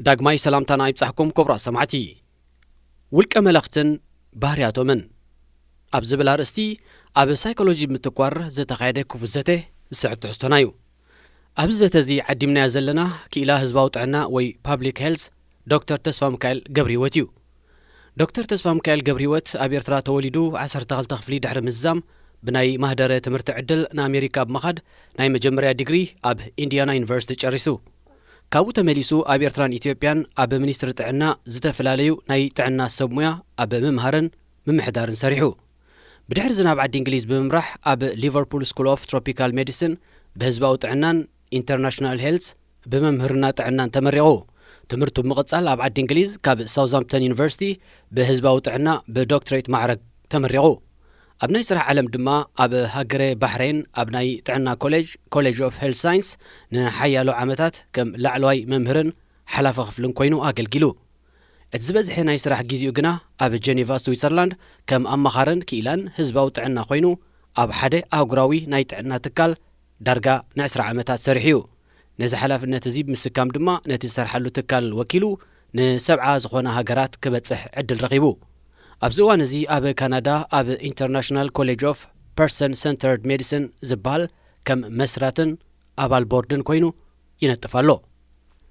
ዳግማይ ሰላምታና ይብጻሕኩም ክቡራት ሰማዕቲ። ውልቀ መለኽትን ባህርያቶምን ኣብ ዝብል ኣርእስቲ ኣብ ሳይኮሎጂ ምትኳር ዝተኻየደ ክፉት ዘተ ዝስዕብ ትሕዝቶና እዩ። ኣብዚ ዘተ እዚ ዓዲምናዮ ዘለና ክኢላ ህዝባዊ ጥዕና ወይ ፓብሊክ ሄልዝ ዶክተር ተስፋ ሚካኤል ገብረ ህይወት እዩ። ዶክተር ተስፋ ሚካኤል ገብረ ህይወት ኣብ ኤርትራ ተወሊዱ ዓሰርተ ክልተ ክፍሊ ድሕሪ ምዝዛም ብናይ ማህደረ ትምህርቲ ዕድል ንኣሜሪካ ብምኻድ ናይ መጀመርያ ዲግሪ ኣብ ኢንዲያና ዩኒቨርሲቲ ጨሪሱ። ካብኡ ተመሊሱ ኣብ ኤርትራን ኢትዮጵያን ኣብ ሚኒስትሪ ጥዕና ዝተፈላለዩ ናይ ጥዕና ሰብ ሙያ ኣብ ምምሃርን ምምሕዳርን ሰሪሑ። ብድሕሪ እዚ ናብ ዓዲ እንግሊዝ ብምምራሕ ኣብ ሊቨርፑል ስኩል ኦፍ ትሮፒካል ሜዲሲን ብህዝባዊ ጥዕናን ኢንተርናሽናል ሄልት ብመምህርና ጥዕናን ተመሪቑ። ትምህርቱ ብምቕጻል ኣብ ዓዲ እንግሊዝ ካብ ሳውዝሃምፕተን ዩኒቨርሲቲ ብህዝባዊ ጥዕና ብዶክትሬት ማዕረግ ተመሪቑ። ኣብ ናይ ስራሕ ዓለም ድማ ኣብ ሃገረ ባሕሬን ኣብ ናይ ጥዕና ኮሌጅ፣ ኮሌጅ ኦፍ ሄልት ሳይንስ፣ ንሓያሎ ዓመታት ከም ላዕለዋይ መምህርን ሓላፊ ክፍልን ኮይኑ ኣገልጊሉ። እቲ ዝበዝሐ ናይ ስራሕ ግዜኡ ግና ኣብ ጀኔቫ ስዊትዘርላንድ ከም ኣማኻርን ክኢላን ህዝባዊ ጥዕና ኮይኑ ኣብ ሓደ ኣህጉራዊ ናይ ጥዕና ትካል ዳርጋ ንዕስራ ዓመታት ሰሪሑ እዩ። ነዚ ሓላፍነት እዚ ብምስካም ድማ ነቲ ዝሰርሓሉ ትካል ወኪሉ ንሰብዓ ዝኾና ሃገራት ክበጽሕ ዕድል ረኺቡ። ኣብዚ እዋን እዚ ኣብ ካናዳ ኣብ ኢንተርናሽናል ኮሌጅ ኦፍ ፐርሰን ሰንተርድ ሜዲሲን ዝበሃል ከም መስራትን ኣባል ቦርድን ኮይኑ ይነጥፍ ኣሎ።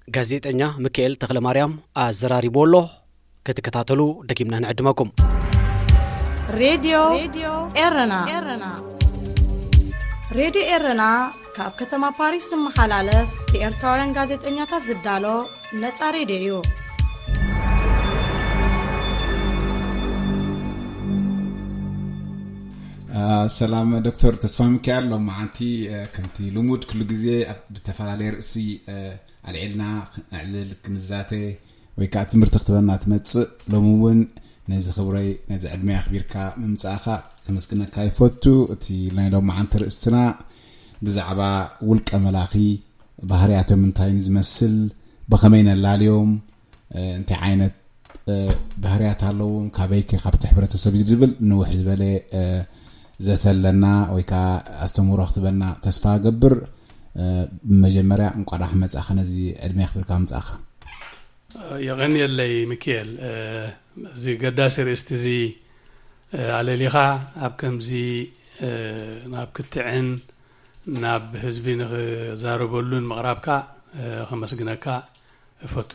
ጋዜጠኛ ሚካኤል ተኽለማርያም ኣዘራሪቡ ኣሎ። ክትከታተሉ ደጊምና ንዕድመኩም። ሬድዮ ኤረና። ሬድዮ ኤረና ካብ ከተማ ፓሪስ ዝመሓላለፍ ብኤርትራውያን ጋዜጠኛታት ዝዳሎ ነጻ ሬድዮ እዩ። ሰላም ዶክተር ተስፋ ሚካኤል። ሎማዓንቲ ከምቲ ልሙድ ኩሉ ግዜ ኣብ ዝተፈላለየ ርእሲ ኣልዒልና ክነዕልል ክንዛተ ወይ ከዓ ትምህርቲ ክትበና ትመፅእ። ሎሚ እውን ነዚ ክብረይ ነዚ ዕድመይ ኣኽቢርካ ምምፃእኻ ከመስግነካ ይፈቱ። እቲ ናይ ሎማዓንቲ ርእስትና ብዛዕባ ውልቀ መላኺ ባህርያቶም እንታይ ዝመስል ብኸመይ ነላልዮም እንታይ ዓይነት ባህርያት ኣለዎም ካበይከ ካብቲ ሕብረተሰብ እዩ ዝብል ንውሕ ዝበለ ዘተ ኣለና ወይ ከዓ ኣስተምህሮ ክትበና ተስፋ ገብር። ብመጀመርያ እንቋዕ ደሓን መጻእኻ ነዚ ዕድመ ኣኽቢርካ ምጻእኻ። የቐንየለይ ሚኪኤል። እዚ ገዳሲ ርእስቲ እዚ ኣለሊኻ ኣብ ከምዚ ናብ ክትዕን ናብ ህዝቢ ንኽዛረበሉን ምቕራብካ ከመስግነካ እፈቱ።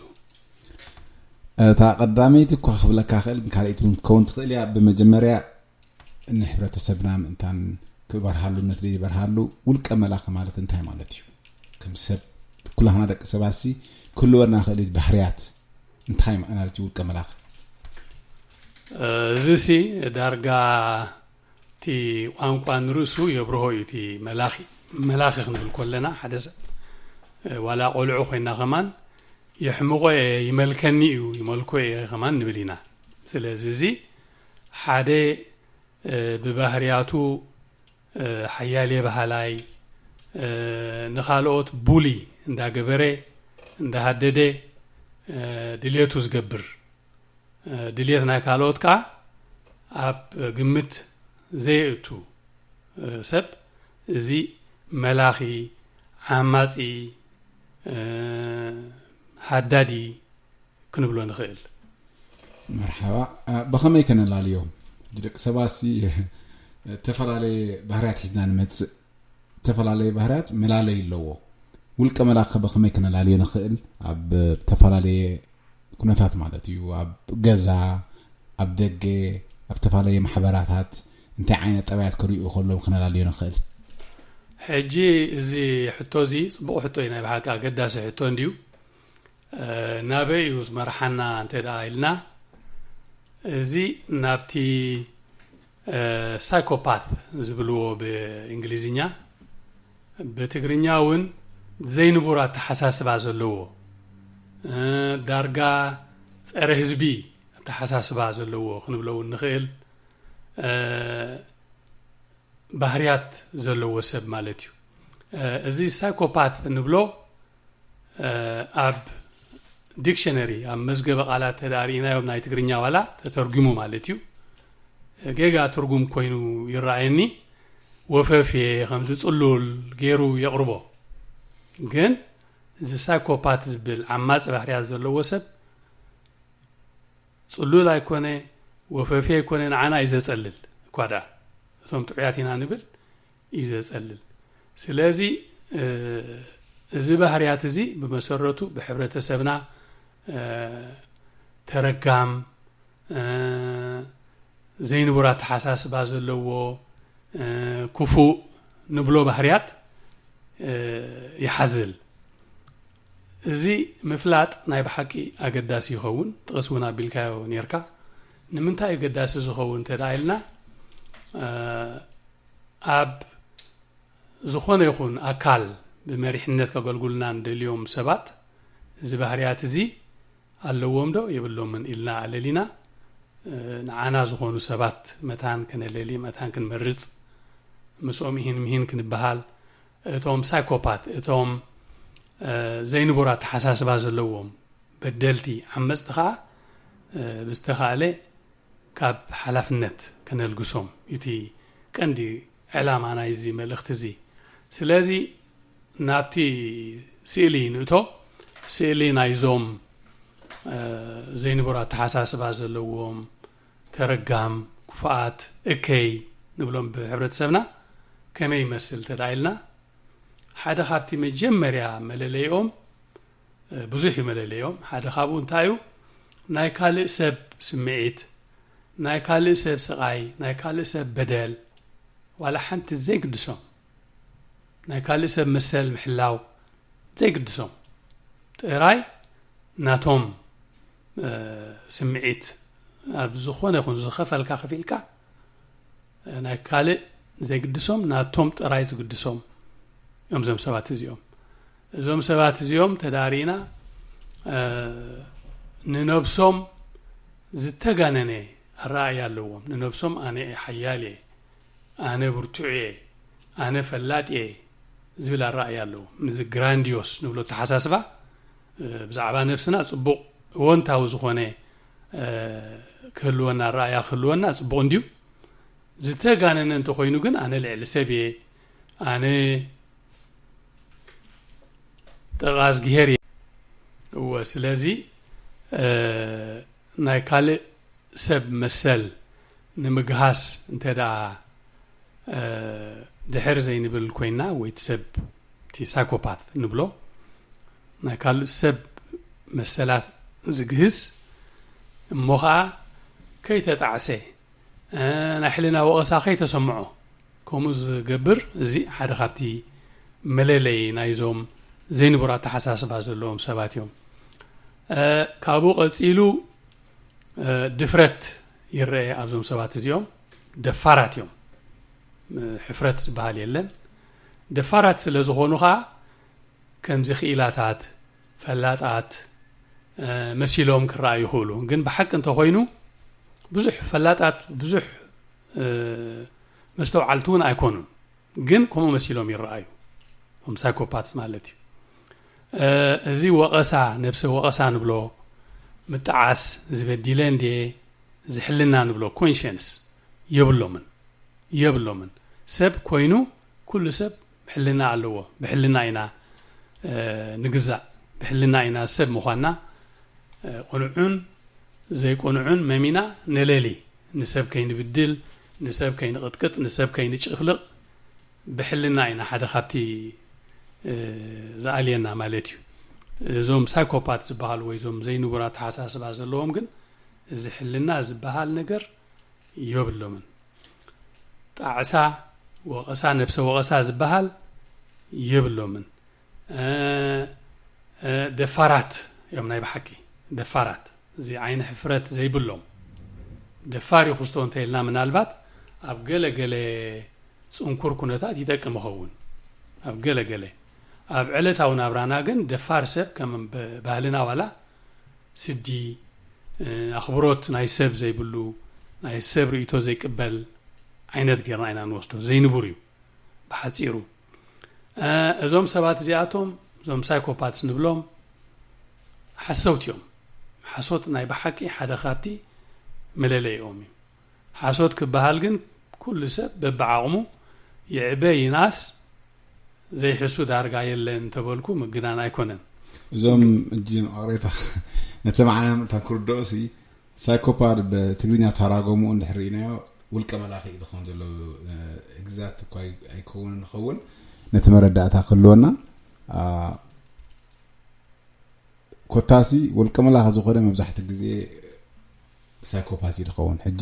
እታ ቀዳመይቲ እኳ ክብለካ ክእል ግን ካልኣይቲ እውን ክትከውን ትኽእል እያ። ብመጀመርያ ንሕብረተሰብና ምእንታን ክበርሃሉ ነቲ ዘይበርሃሉ ውልቀ መላኺ ማለት እንታይ ማለት እዩ? ከም ሰብ ኩላህና ደቂ ሰባት ሲ ክህልወና ክእል እዩ ባህርያት እንታይ ማለት እዩ ውልቀ መላኺ? እዚ ሲ ዳርጋ እቲ ቋንቋ ንርእሱ የብርሆ እዩ። እቲ መላኺ መላኺ ክንብል ከለና ሓደ ሰብ ዋላ ቆልዑ ኮይና ከማን የሕምቆ እየ ይመልከኒ እዩ ይመልኮ እየ ከማን ንብል ኢና። ስለዚ እዚ ሓደ ብባህርያቱ ሓያል የባሃላይ ንኻልኦት ቡሊ እንዳገበረ እንዳሃደደ ድልየቱ ዝገብር ድልየት ናይ ካልኦት ከዓ ኣብ ግምት ዘየእቱ ሰብ እዚ መላኺ ዓማፂ ሃዳዲ ክንብሎ ንኽእል። መርሓባ። ብኸመይ ከነላልዮም? ደቂ ሰባት ሲ ዝተፈላለየ ባህርያት ሒዝና ንመፅእ። ዝተፈላለየ ባህርያት መላለይ ኣለዎ። ውልቀ መላኸ ብኸመይ ከነላልዮ ንኽእል? ኣብ ዝተፈላለየ ኩነታት ማለት እዩ። ኣብ ገዛ፣ ኣብ ደገ፣ ኣብ ዝተፈላለየ ማሕበራታት እንታይ ዓይነት ጠባያት ክርእዩ ከሎም ክነላልዮ ንኽእል? ሕጂ እዚ ሕቶ እዚ ፅቡቕ ሕቶ እዩ። ናይ ብሓቂ ኣገዳሲ ሕቶ እንድዩ። ናበይ እዩ ዝመርሓና እንተ ደኣ ኢልና፣ እዚ ናብቲ ሳይኮፓት ዝብልዎ ብእንግሊዝኛ፣ ብትግርኛ እውን ዘይንቡር ኣተሓሳስባ ዘለዎ፣ ዳርጋ ጸረ ህዝቢ ኣተሓሳስባ ዘለዎ ክንብሎ እውን ንኽእል። ባህርያት ዘለዎ ሰብ ማለት እዩ። እዚ ሳይኮፓት እንብሎ ኣብ ዲክሽነሪ ኣብ መዝገበ ቃላት ተዳርእናዮም ናይ ትግርኛ ዋላ ተተርጉሙ ማለት እዩ። ጌጋ ትርጉም ኮይኑ ይረኣየኒ። ወፈፌ ከምዚ ጽሉል ገይሩ የቕርቦ። ግን እዚ ሳይኮፓት ዝብል ዓማፂ ባህርያት ዘለዎ ሰብ ፅሉል ኣይኮነ፣ ወፈፊ ኣይኮነ፣ ንዓና እዩ ዘፀልል። እኳ ደኣ እቶም ጥዑያት ኢና ንብል፣ እዩ ዘፀልል። ስለዚ እዚ ባህርያት እዚ ብመሰረቱ ብሕብረተሰብና ተረጋም፣ ዘይንቡር ኣተሓሳስባ ዘለዎ፣ ክፉእ ንብሎ ባህርያት ይሓዝል። እዚ ምፍላጥ ናይ ብሓቂ ኣገዳሲ ይኸውን። ጥቕስ እውን ኣቢልካዮ ነርካ። ንምንታይ እዩ ኣገዳሲ ዝኸውን እንተ ደኣ ኢልና፣ ኣብ ዝኾነ ይኹን ኣካል ብመሪሕነት ከገልጉልና እንደልዮም ሰባት፣ እዚ ባህርያት እዚ ኣለዎም ዶ የብሎምን ኢልና ኣለሊና፣ ንዓና ዝኾኑ ሰባት መታን ከነለሊ፣ መታን ክንመርጽ፣ ምስኦም ኢሂን ምሂን ክንበሃል፣ እቶም ሳይኮፓት፣ እቶም ዘይንቡር ኣተሓሳስባ ዘለዎም በደልቲ፣ ዓመጽቲ ኸኣ ብዝተኻእለ ካብ ሓላፍነት ከነልግሶም፣ እቲ ቀንዲ ዕላማ ናይዚ መልእኽቲ እዚ። ስለዚ ናብቲ ስእሊ ንእቶ። ስእሊ ናይዞም ዘይንቡር ኣተሓሳስባ ዘለዎም፣ ተረጋም፣ ክፉኣት፣ እከይ ንብሎም ብሕብረተሰብና ከመይ ይመስል እንተ ደኣ ኢልና፣ ሓደ ካብቲ መጀመርያ መለለይኦም፣ ብዙሕ እዩ መለለይኦም። ሓደ ካብኡ እንታይ እዩ? ናይ ካልእ ሰብ ስምዒት፣ ናይ ካልእ ሰብ ስቓይ፣ ናይ ካልእ ሰብ በደል ዋላ ሓንቲ ዘይግድሶም፣ ናይ ካልእ ሰብ መሰል ምሕላው ዘይግድሶም፣ ጥራይ ናቶም ስምዒት ኣብ ዝኾነ ይኹን ዝኸፈልካ ከፊልካ ናይ ካልእ ዘይግድሶም፣ ናቶም ጥራይ ዝግድሶም እዮም እዞም ሰባት እዚኦም። እዞም ሰባት እዚኦም ተዳሪና ንነብሶም ዝተጋነነ ኣረኣእያ ኣለዎም። ንነብሶም ኣነ ሓያል እየ፣ ኣነ ብርቱዕ እየ፣ ኣነ ፈላጥ እየ ዝብል ኣረኣእያ ኣለዎም። እዚ ግራንዲዮስ ንብሎ ኣተሓሳስባ ብዛዕባ ነብስና ጽቡቕ እወንታዊ ዝኾነ ክህልወና፣ ኣረኣእያ ክህልወና ጽቡቕ እንድዩ። ዝተጋነነ እንተኾይኑ ግን ኣነ ልዕሊ ሰብ እየ፣ ኣነ ጥቓ እዝግሄር እየ። እወ፣ ስለዚ ናይ ካልእ ሰብ መሰል ንምግሃስ እንተ ደኣ ድሕር ዘይንብል ኮይና፣ ወይ እቲ ሰብ፣ እቲ ሳይኮፓት ንብሎ ናይ ካልእ ሰብ መሰላት ዝግህስ እሞ ኸኣ ከይተጣዕሰ፣ ናይ ሕልና ወቐሳ ከይተሰምዖ ከምኡ ዝገብር፣ እዚ ሓደ ካብቲ መለለዪ ናይዞም ዘይንቡር ኣተሓሳስባ ዘለዎም ሰባት እዮም። ካብኡ ቀጺሉ ድፍረት ይረአ ኣብዞም ሰባት እዚኦም። ደፋራት እዮም። ሕፍረት ዝበሃል የለን። ደፋራት ስለ ዝኾኑ ኸኣ ከምዚ ክኢላታት፣ ፈላጣት መሲሎም ክረኣዩ ይኽእሉ። ግን ብሓቂ እንተኾይኑ ብዙሕ ፈላጣት፣ ብዙሕ መስተውዓልቲ እውን ኣይኮኑን። ግን ከምኡ መሲሎም ይረኣዩ። እቶም ሳይኮፓትስ ማለት እዩ። እዚ ወቐሳ፣ ነብሰ ወቐሳ ንብሎ፣ ምጥዓስ፣ እዚ በዲለ እንድየ፣ እዚ ሕልና ንብሎ፣ ኮንሽንስ የብሎምን። የብሎምን። ሰብ ኮይኑ፣ ኩሉ ሰብ ሕልና ኣለዎ። ብሕልና ኢና ንግዛእ። ብሕልና ኢና ሰብ ምዃንና፣ ቅኑዕን ዘይቅኑዕን መሚና ነለሊ። ንሰብ ከይንብድል፣ ንሰብ ከይንቕጥቅጥ፣ ንሰብ ከይንጭፍልቕ ብሕልና ኢና ሓደ ካብቲ ዝኣልየና ማለት እዩ። እዞም ሳይኮፓት ዝበሃሉ ወይ እዞም ዘይንቡር ኣተሓሳስባ ዘለዎም ግን እዚ ሕልና ዝበሃል ነገር የብሎምን። ጣዕሳ፣ ወቐሳ፣ ነብሰ ወቐሳ ዝበሃል የብሎምን። ደፋራት እዮም ናይ ብሓቂ፣ ደፋራት፣ እዚ ዓይኒ ሕፍረት ዘይብሎም። ደፋር እዩ ክስቶ እንተኢልና ምናልባት ኣብ ገለ ገለ ጽንኩር ኩነታት ይጠቅም ይኸውን፣ ኣብ ገለ ገለ። ኣብ ዕለታዊ ናብራና ግን ደፋር ሰብ ከም ባህልና ዋላ ስዲ፣ ኣኽብሮት ናይ ሰብ ዘይብሉ፣ ናይ ሰብ ርእይቶ ዘይቅበል ዓይነት ጌርና ኢና ንወስዶ። ዘይንቡር እዩ ብሓጺሩ። እዞም ሰባት እዚኣቶም፣ እዞም ሳይኮፓትስ ንብሎም ሓሰውቲ እዮም። ሓሶት ናይ ብሓቂ ሓደ ካብቲ መለለይኦም እዩ። ሓሶት ክበሃል ግን ኩሉ ሰብ በብዓቕሙ ይዕበ ይንኣስ ዘይሕሱ ዳርጋ የለን እንተበልኩ ምግናን ኣይኮነን። እዞም እጂ መቕሬታ ነቲ መዓና ምእንታን ክርድኦ ሲ ሳይኮፓድ ብትግርኛ ተራጎሙ እንድሕር ርኢናዮ ውልቀ መላኺ እዩ ዝኾን ዘሎ። ግዛት እኳ ኣይከውን ንኸውን ነቲ መረዳእታ ክህልወና ኮታሲ ውልቀ መላኺ ዝኾነ መብዛሕትኡ ግዜ ሳይኮፓት እዩ ዝኸውን። ሕጂ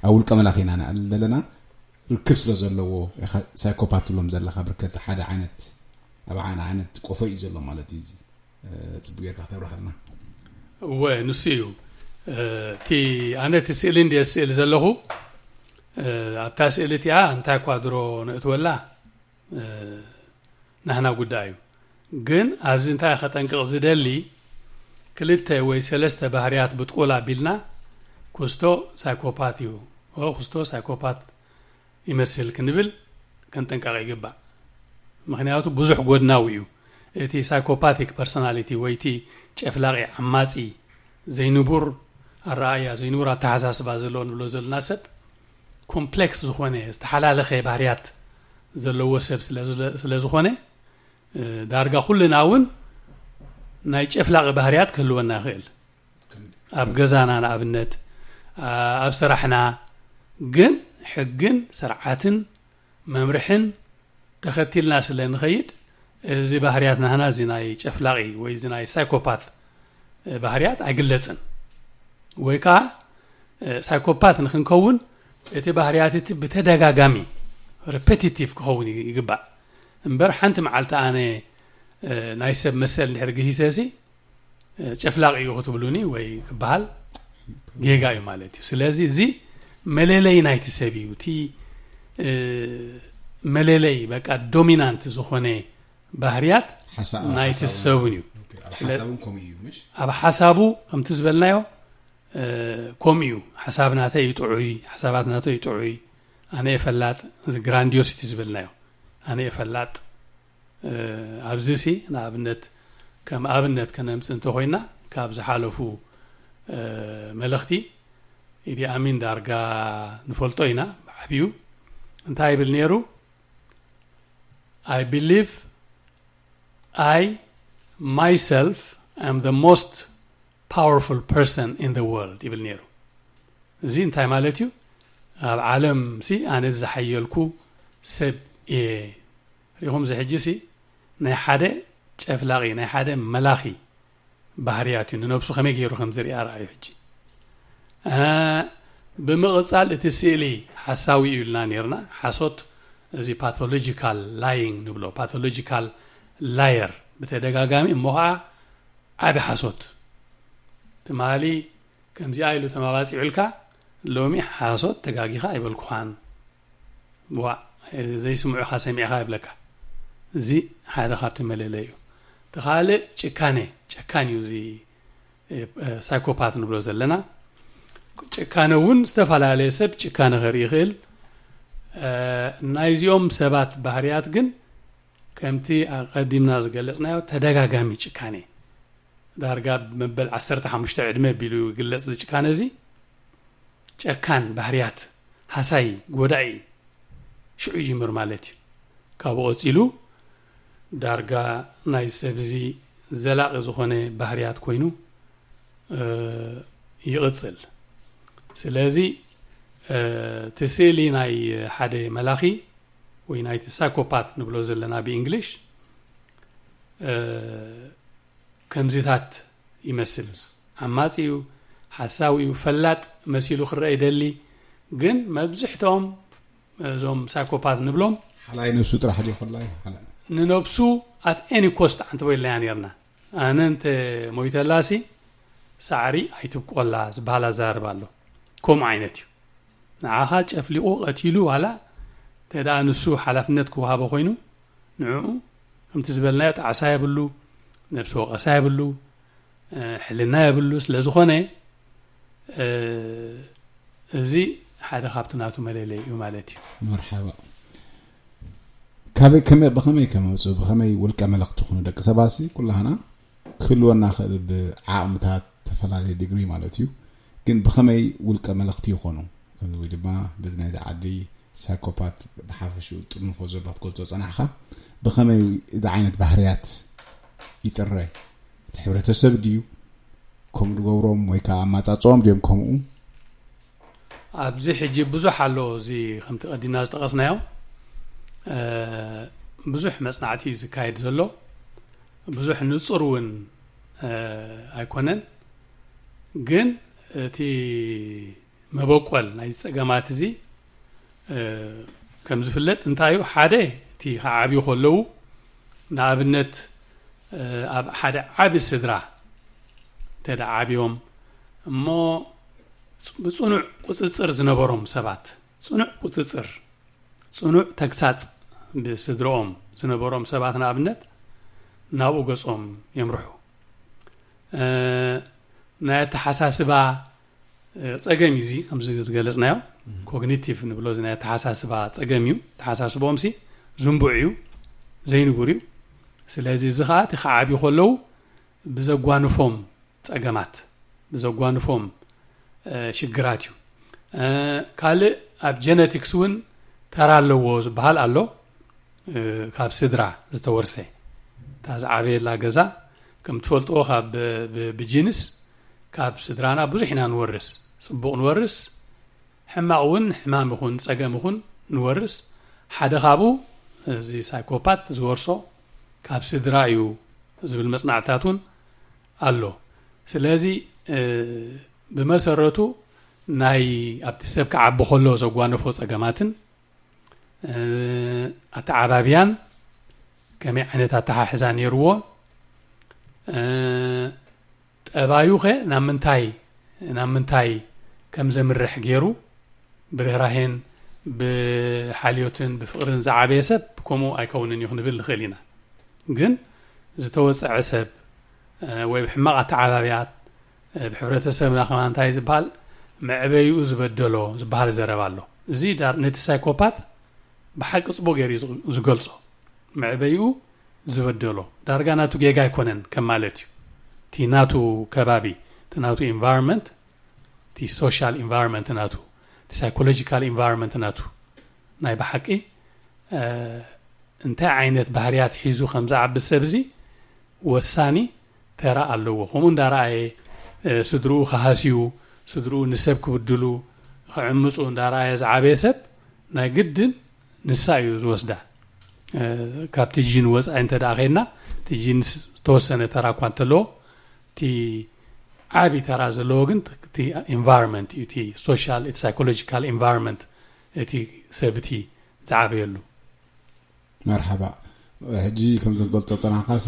ኣብ ውልቀ መላኺ ኢና ንኣልል ዘለና። ርክብ ስለ ዘለዎ ኢኻ ሳይኮፓት ትብሎም ዘለኻ። ብርከት ሓደ ዓይነት ኣብ ሓደ ዓይነት ቆፎ እዩ ዘሎ ማለት እዩ። እዚ ጽቡቅ ጌርካ ከተብርሃልና። እወ፣ ንሱ እዩ። እቲ ኣነ እቲ ስእሊ እንድየ ስእል ዘለኹ። ኣብታ ስእሊ እቲኣ እንታይ እኳ ድሮ ንእትወላ ናህና ጉዳይ እዩ። ግን ኣብዚ እንታይ ከጠንቅቕ ዝደሊ፣ ክልተ ወይ ሰለስተ ባህርያት ብጥቁል ኣቢልና፣ ኩስቶ ሳይኮፓት እዩ፣ ኦ ኩስቶ ሳይኮፓት ይመስል ክንብል ክንጥንቀቕ ይግባእ። ምኽንያቱ ብዙሕ ጎድናዊ እዩ። እቲ ሳይኮፓቲክ ፐርሶናሊቲ ወይ እቲ ጨፍላቂ ዓማጺ ዘይንቡር ኣረኣእያ ዘይንቡር ኣተሓሳስባ ዘለዎ ንብሎ ዘለና ሰብ ኮምፕሌክስ ዝኾነ ዝተሓላለኸ ባህርያት ዘለዎ ሰብ ስለ ዝኾነ ዳርጋ ኩልና እውን ናይ ጨፍላቂ ባህርያት ክህልወና ይኽእል። ኣብ ገዛና ንኣብነት፣ ኣብ ስራሕና ግን ሕግን ስርዓትን መምርሕን ተኸቲልና ስለ ንኸይድ እዚ ባህርያት ናህና እዚ ናይ ጨፍላቂ ወይ እዚ ናይ ሳይኮፓት ባህርያት ኣይግለጽን። ወይ ከዓ ሳይኮፓት ንክንከውን እቲ ባህርያት እቲ ብተደጋጋሚ ሬፔቲቲቭ ክኸውን ይግባእ። እምበር ሓንቲ መዓልቲ ኣነ ናይ ሰብ መሰል እንድሕር ግሂሰ ሲ ጨፍላቂ እዩ ክትብሉኒ ወይ ክበሃል ጌጋ እዩ ማለት እዩ። ስለዚ እዚ መለለይ ናይቲ ሰብ እዩ። እቲ መለለይ በቃ ዶሚናንት ዝኾነ ባህርያት ናይቲ ሰብን እዩ። ኣብ ሓሳቡ ከምኡ እዩ። ኣብ ሓሳቡ ከምቲ ዝበልናዮ ከምኡ እዩ። ሓሳብ ናተይ እዩ ጥዑይ፣ ሓሳባት ናተይ እዩ ጥዑይ፣ ኣነ እየ ፈላጥ፣ እዚ ግራንዲዮሲቲ ዝበልናዮ ኣነ እየ ፈላጥ። ኣብዚ ሲ ንኣብነት ከም ኣብነት ከነምጽእ እንተኾይና ካብ ዝሓለፉ መለኽቲ ኢዲ ኣሚን ዳርጋ ንፈልጦ ኢና ብዓብዩ እንታይ ይብል ነይሩ? I believe I myself am the most powerful person in the world ይብል ነይሩ። እዚ እንታይ ማለት እዩ? ኣብ ዓለም ሲ ኣነ ዝሓየልኩ ሰብ እየ። ሪኹም እዚ ሕጂ ሲ ናይ ሓደ ጨፍላቂ ናይ ሓደ መላኺ ባህርያት እዩ። ንነብሱ ከመይ ገይሩ ከም ዝሪኣ ረኣዩ። ሕጂ ብምቕጻል እቲ ስእሊ ሓሳዊ እዩ ኢልና ነርና። ሓሶት እዚ ፓቶሎጂካል ላይንግ ንብሎ፣ ፓቶሎጂካል ላየር ብተደጋጋሚ እሞ ከዓ ዓቢ ሓሶት ትማሊ ከምዚኣ ኢሉ ተማባጺዑልካ ሎሚ ሓሶት ተጋጊኻ ኣይበልኩኻን። ዋ ዘይስምዑኻ ሰሚዕኻ ይብለካ። እዚ ሓደ ካብቲ መለለይ እዩ። እቲ ካልእ ጭካነ፣ ጨካን እዩ እዚ ሳይኮፓት ንብሎ ዘለና። ጭካነ እውን ዝተፈላለየ ሰብ ጭካነ ከርኢ ይኽእል። ናይዚኦም ሰባት ባህርያት ግን ከምቲ ኣቐዲምና ዝገለጽናዮ ተደጋጋሚ ጭካነ ዳርጋ መበል ዓሰርተ ሓሙሽተ ዕድመ ኣቢሉ ይግለጽ። እዚ ጭካነ እዚ ጨካን ባህርያት ሃሳይ ጎዳኢ ሽዑ ይጅምር ማለት እዩ። ካብኡ ቀጺሉ ዳርጋ ናይ ሰብ እዚ ዘላቒ ዝኾነ ባህርያት ኮይኑ ይቕጽል። ስለዚ እቲ ስእሊ ናይ ሓደ መላኺ ወይ ናይቲ ሳይኮፓት ንብሎ ዘለና ብእንግሊሽ ከምዚታት ይመስል። ዓማጺ እዩ፣ ሓሳዊ እዩ፣ ፈላጥ መሲሉ ክረአ ይደሊ። ግን መብዝሕትኦም እዞም ሳይኮፓት ንብሎም ሓላይ ነብሱ ጥራሕ ድዩ ኮላይ ሓላይ ንነብሱ ኣት ኤኒ ኮስት ኣንተ ወይለያ ነርና። ኣነ እንተ ሞይተላሲ ሳዕሪ ኣይትብቆላ ዝበሃል ኣዛርባ ኣሎ። ከምኡ ዓይነት እዩ። ንዓኻ ጨፍሊቑ ቀቲሉ ዋላ እንተ ደኣ ንሱ ሓላፍነት ክወሃቦ ኮይኑ ንዕኡ ከምቲ ዝበልናዮ ጣዕሳ የብሉ፣ ነብሲ ወቐሳ የብሉ፣ ሕልና የብሉ። ስለ ዝኾነ እዚ ሓደ ካብቲ ናቱ መለለይ እዩ ማለት እዩ። መርሓባ። ካበይ ከመይ ብኸመይ ከመውፅኡ ብኸመይ ውልቀ መለኽቲ ይኹኑ ደቂ ሰባሲ ኩላህና ክህልወና ክእል ብዓቕምታት ተፈላለየ ዲግሪ ማለት እዩ። ግን ብኸመይ ውልቀ መለኽቲ ይኾኑ ወይ ድማ በዚ ናይዚ ዓዲ ሳይኮፓት ብሓፈሽኡ ጥርንፎ ዘሎ ክትገልጾ ጸናሕኻ ብኸመይ እዚ ዓይነት ባህርያት ይጥረ? እቲ ሕብረተሰብ ድዩ ከምኡ ዝገብሮም ወይ ከዓ ኣማፃፅኦም ድዮም ከምኡ? ኣብዚ ሕጂ ብዙሕ ኣሎ። እዚ ከምቲ ቀዲምና ዝጠቐስናዮ ብዙሕ መፅናዕቲ እዩ ዝካየድ ዘሎ። ብዙሕ ንፁር እውን ኣይኮነን። ግን እቲ መበቆል ናይ ፀገማት እዚ ከም ዝፍለጥ እንታይ እዩ? ሓደ እቲ ክዓብዩ ከለዉ ንኣብነት ኣብ ሓደ ዓቢ ስድራ እንተ ዓብዮም እሞ ብፅኑዕ ቁፅፅር ዝነበሮም ሰባት፣ ፅኑዕ ቁፅፅር፣ ፅኑዕ ተግሳፅ ብስድርኦም ዝነበሮም ሰባት ንኣብነት ናብኡ ገፆም የምርሑ። ናይ ኣተሓሳስባ ፀገም እዩ። እዚ ከምዚ ዝገለፅናዮ ኮግኒቲቭ ንብሎ ናይ ኣተሓሳስባ ፀገም እዩ። ኣተሓሳስቦም ሲ ዝንቡዕ እዩ፣ ዘይንጉር እዩ። ስለዚ እዚ ከዓ እቲ ክዓብዩ ከለዉ ብዘጓንፎም ፀገማት፣ ብዘጓንፎም ሽግራት እዩ። ካልእ ኣብ ጀነቲክስ እውን ተራ ኣለዎ ዝበሃል ኣሎ። ካብ ስድራ ዝተወርሰ እታ ዝዓበየላ ገዛ ከም ትፈልጥዎ ካብ ብጂንስ ካብ ስድራና ብዙሕ ኢና ንወርስ። ፅቡቕ ንወርስ፣ ሕማቕ እውን ሕማም ይኹን ፀገም ይኹን ንወርስ። ሓደ ካብኡ እዚ ሳይኮፓት ዝወርሶ ካብ ስድራ እዩ ዝብል መፅናዕትታት እውን ኣሎ። ስለዚ ብመሰረቱ ናይ ኣብቲ ሰብ ክዓቢ ከሎ ዘጓነፎ ፀገማትን ኣተዓባብያን ከመይ ዓይነት ኣተሓሕዛ ነይርዎ፣ ጠባዩ ኸ ናብ ምንታይ ናብ ምንታይ ከም ዘምርሕ ገይሩ ብርህራሄን ብሓልዮትን ብፍቕርን ዝዓበየ ሰብ ከምኡ ኣይከውንን እዩ ክንብል ንኽእል ኢና። ግን ዝተወፀዐ ሰብ ወይ ብሕማቕ ኣተዓባብያ ብሕብረተሰብና ከማ እንታይ ዝበሃል መዕበይኡ ዝበደሎ ዝበሃል ዘረባ ኣሎ። እዚ ነቲ ሳይኮፓት ብሓቂ ፅቡቅ ገይሩ ዝገልፆ። መዕበይኡ ዝበደሎ ዳርጋ ናቱ ጌጋ ኣይኮነን ከም ማለት እዩ። እቲ ናቱ ከባቢ፣ እቲ ናቱ ኢንቫይሮንመንት፣ እቲ ሶሻል ኢንቫይሮንመንት ናቱ፣ እቲ ሳይኮሎጂካል ኢንቫይሮንመንት ናቱ ናይ ብሓቂ እንታይ ዓይነት ባህርያት ሒዙ ከም ዝዓቢ ሰብ እዚ ወሳኒ ተራ ኣለዎ። ከምኡ እንዳረኣየ ስድርኡ ክሃስዩ፣ ስድርኡ ንሰብ ክብድሉ ክዕምፁ እንዳረኣየ ዝዓበየ ሰብ ናይ ግድን ንሳ እዩ ዝወስዳ። ካብቲ ጂን ወፃኢ እንተ ደኣ ከይድና እቲ ጂን ዝተወሰነ ተራ እኳ እንተለዎ እቲ ዓብዪ ተራ ዘለዎ ግን እቲ ኢንቫይሮንመንት እዩ። እቲ ሶሻል እቲ ሳይኮሎጂካል ኢንቫይሮንመንት እቲ ሰብ እቲ ዝዓበየሉ። መርሓባ። ሕጂ ከም ዘንገልፆ ፀናሕካ ሲ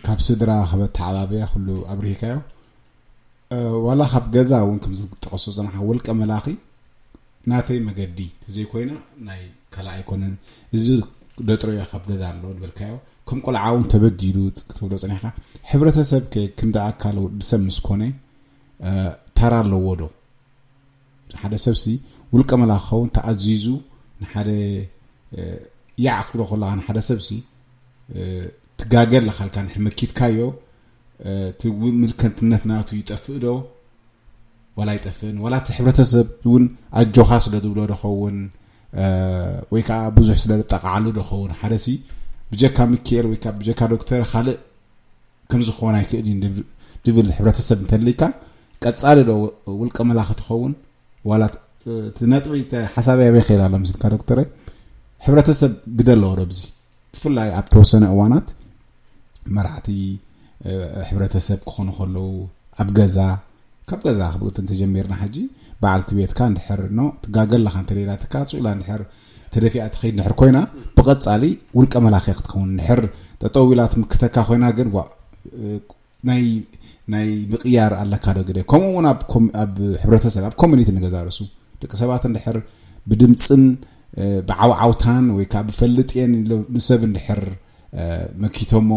ካብ ስድራ ካብ ኣተዓባብያ ኩሉ ኣብሪህካዮ። ዋላ ካብ ገዛ እውን ከም ዝጠቐሶ ፀናሕካ ውልቀ መላኺ ናተይ መገዲ ተዘይኮይና ናይ ካልእ ኣይኮነን። እዚ ደጥሮዮ ካብ ገዛ ኣሎ ዝበልካዮ ከም ቆልዓ እውን ተበዲሉ ክትብሎ ፀኒሕካ። ሕብረተሰብ ከ ክንዲ ኣካል ወዲ ሰብ ምስ ኮነ ተራ ኣለዎ ዶ? ሓደ ሰብሲ ውልቀ መላኺ ክኸውን ተኣዚዙ ንሓደ ያዕ ክትብሎ ከለኻ ንሓደ ሰብሲ ትጋገ ኣለኻ ኢልካ ንድሕር መኪትካዮ እቲ ምልከትነት ናቱ ይጠፍእ ዶ? ዋላ ኣይጠፍእን። ዋላ እቲ ሕብረተሰብ እውን ኣጆኻ ስለ ዝብሎ ዶ ኸውን ወይ ከዓ ብዙሕ ስለ ዝጠቃዓሉ ዶ ኸውን? ሓደሲ ብጀካ ሚኪኤል ወይ ከዓ ብጀካ ዶክተር ካልእ ከምዚ ክኾን ኣይክእል እዩ ድብል ሕብረተሰብ እንተልይካ ቀፃሊ ዶ ውልቀ መላኺ ትኸውን? ዋላ እቲ ነጥቢ ሓሳብ ያበይ ከይድ ኣሎ ምስልካ ዶክተረ? ሕብረተሰብ ግደ ኣለዎ ዶ ብዚ? ብፍላይ ኣብ ተወሰነ እዋናት መራሕቲ ሕብረተሰብ ክኾኑ ከለዉ ኣብ ገዛ ካብ ገዛ ክብእት እንተጀሚርና ሕጂ በዓልቲ ቤትካ እንድሕር ኖ ትጋገ ኣለኻ እንተሌላትካ ሱላ እንድሕር ተደፊኣ ትኸይድ እንድሕር ኮይና ብቐጻሊ ውልቀ መላኺ ክትከውን እንድሕር ጠጠው ኢላ ትምክተካ ኮይና ግን ዋ ናይ ናይ ምቕያር ኣለካ ዶ ግደ ከምኡ እውን ኣብ ኮም- ኣብ ሕብረተሰብ ኣብ ኮሚኒቲ ንገዛ ርእሱ ደቂ ሰባት እንድሕር ብድምፅን ብዓውዓውታን ወይ ከዓ ብፈልጥ እየን ኢሎም ንሰብ እንድሕር መኪቶሞ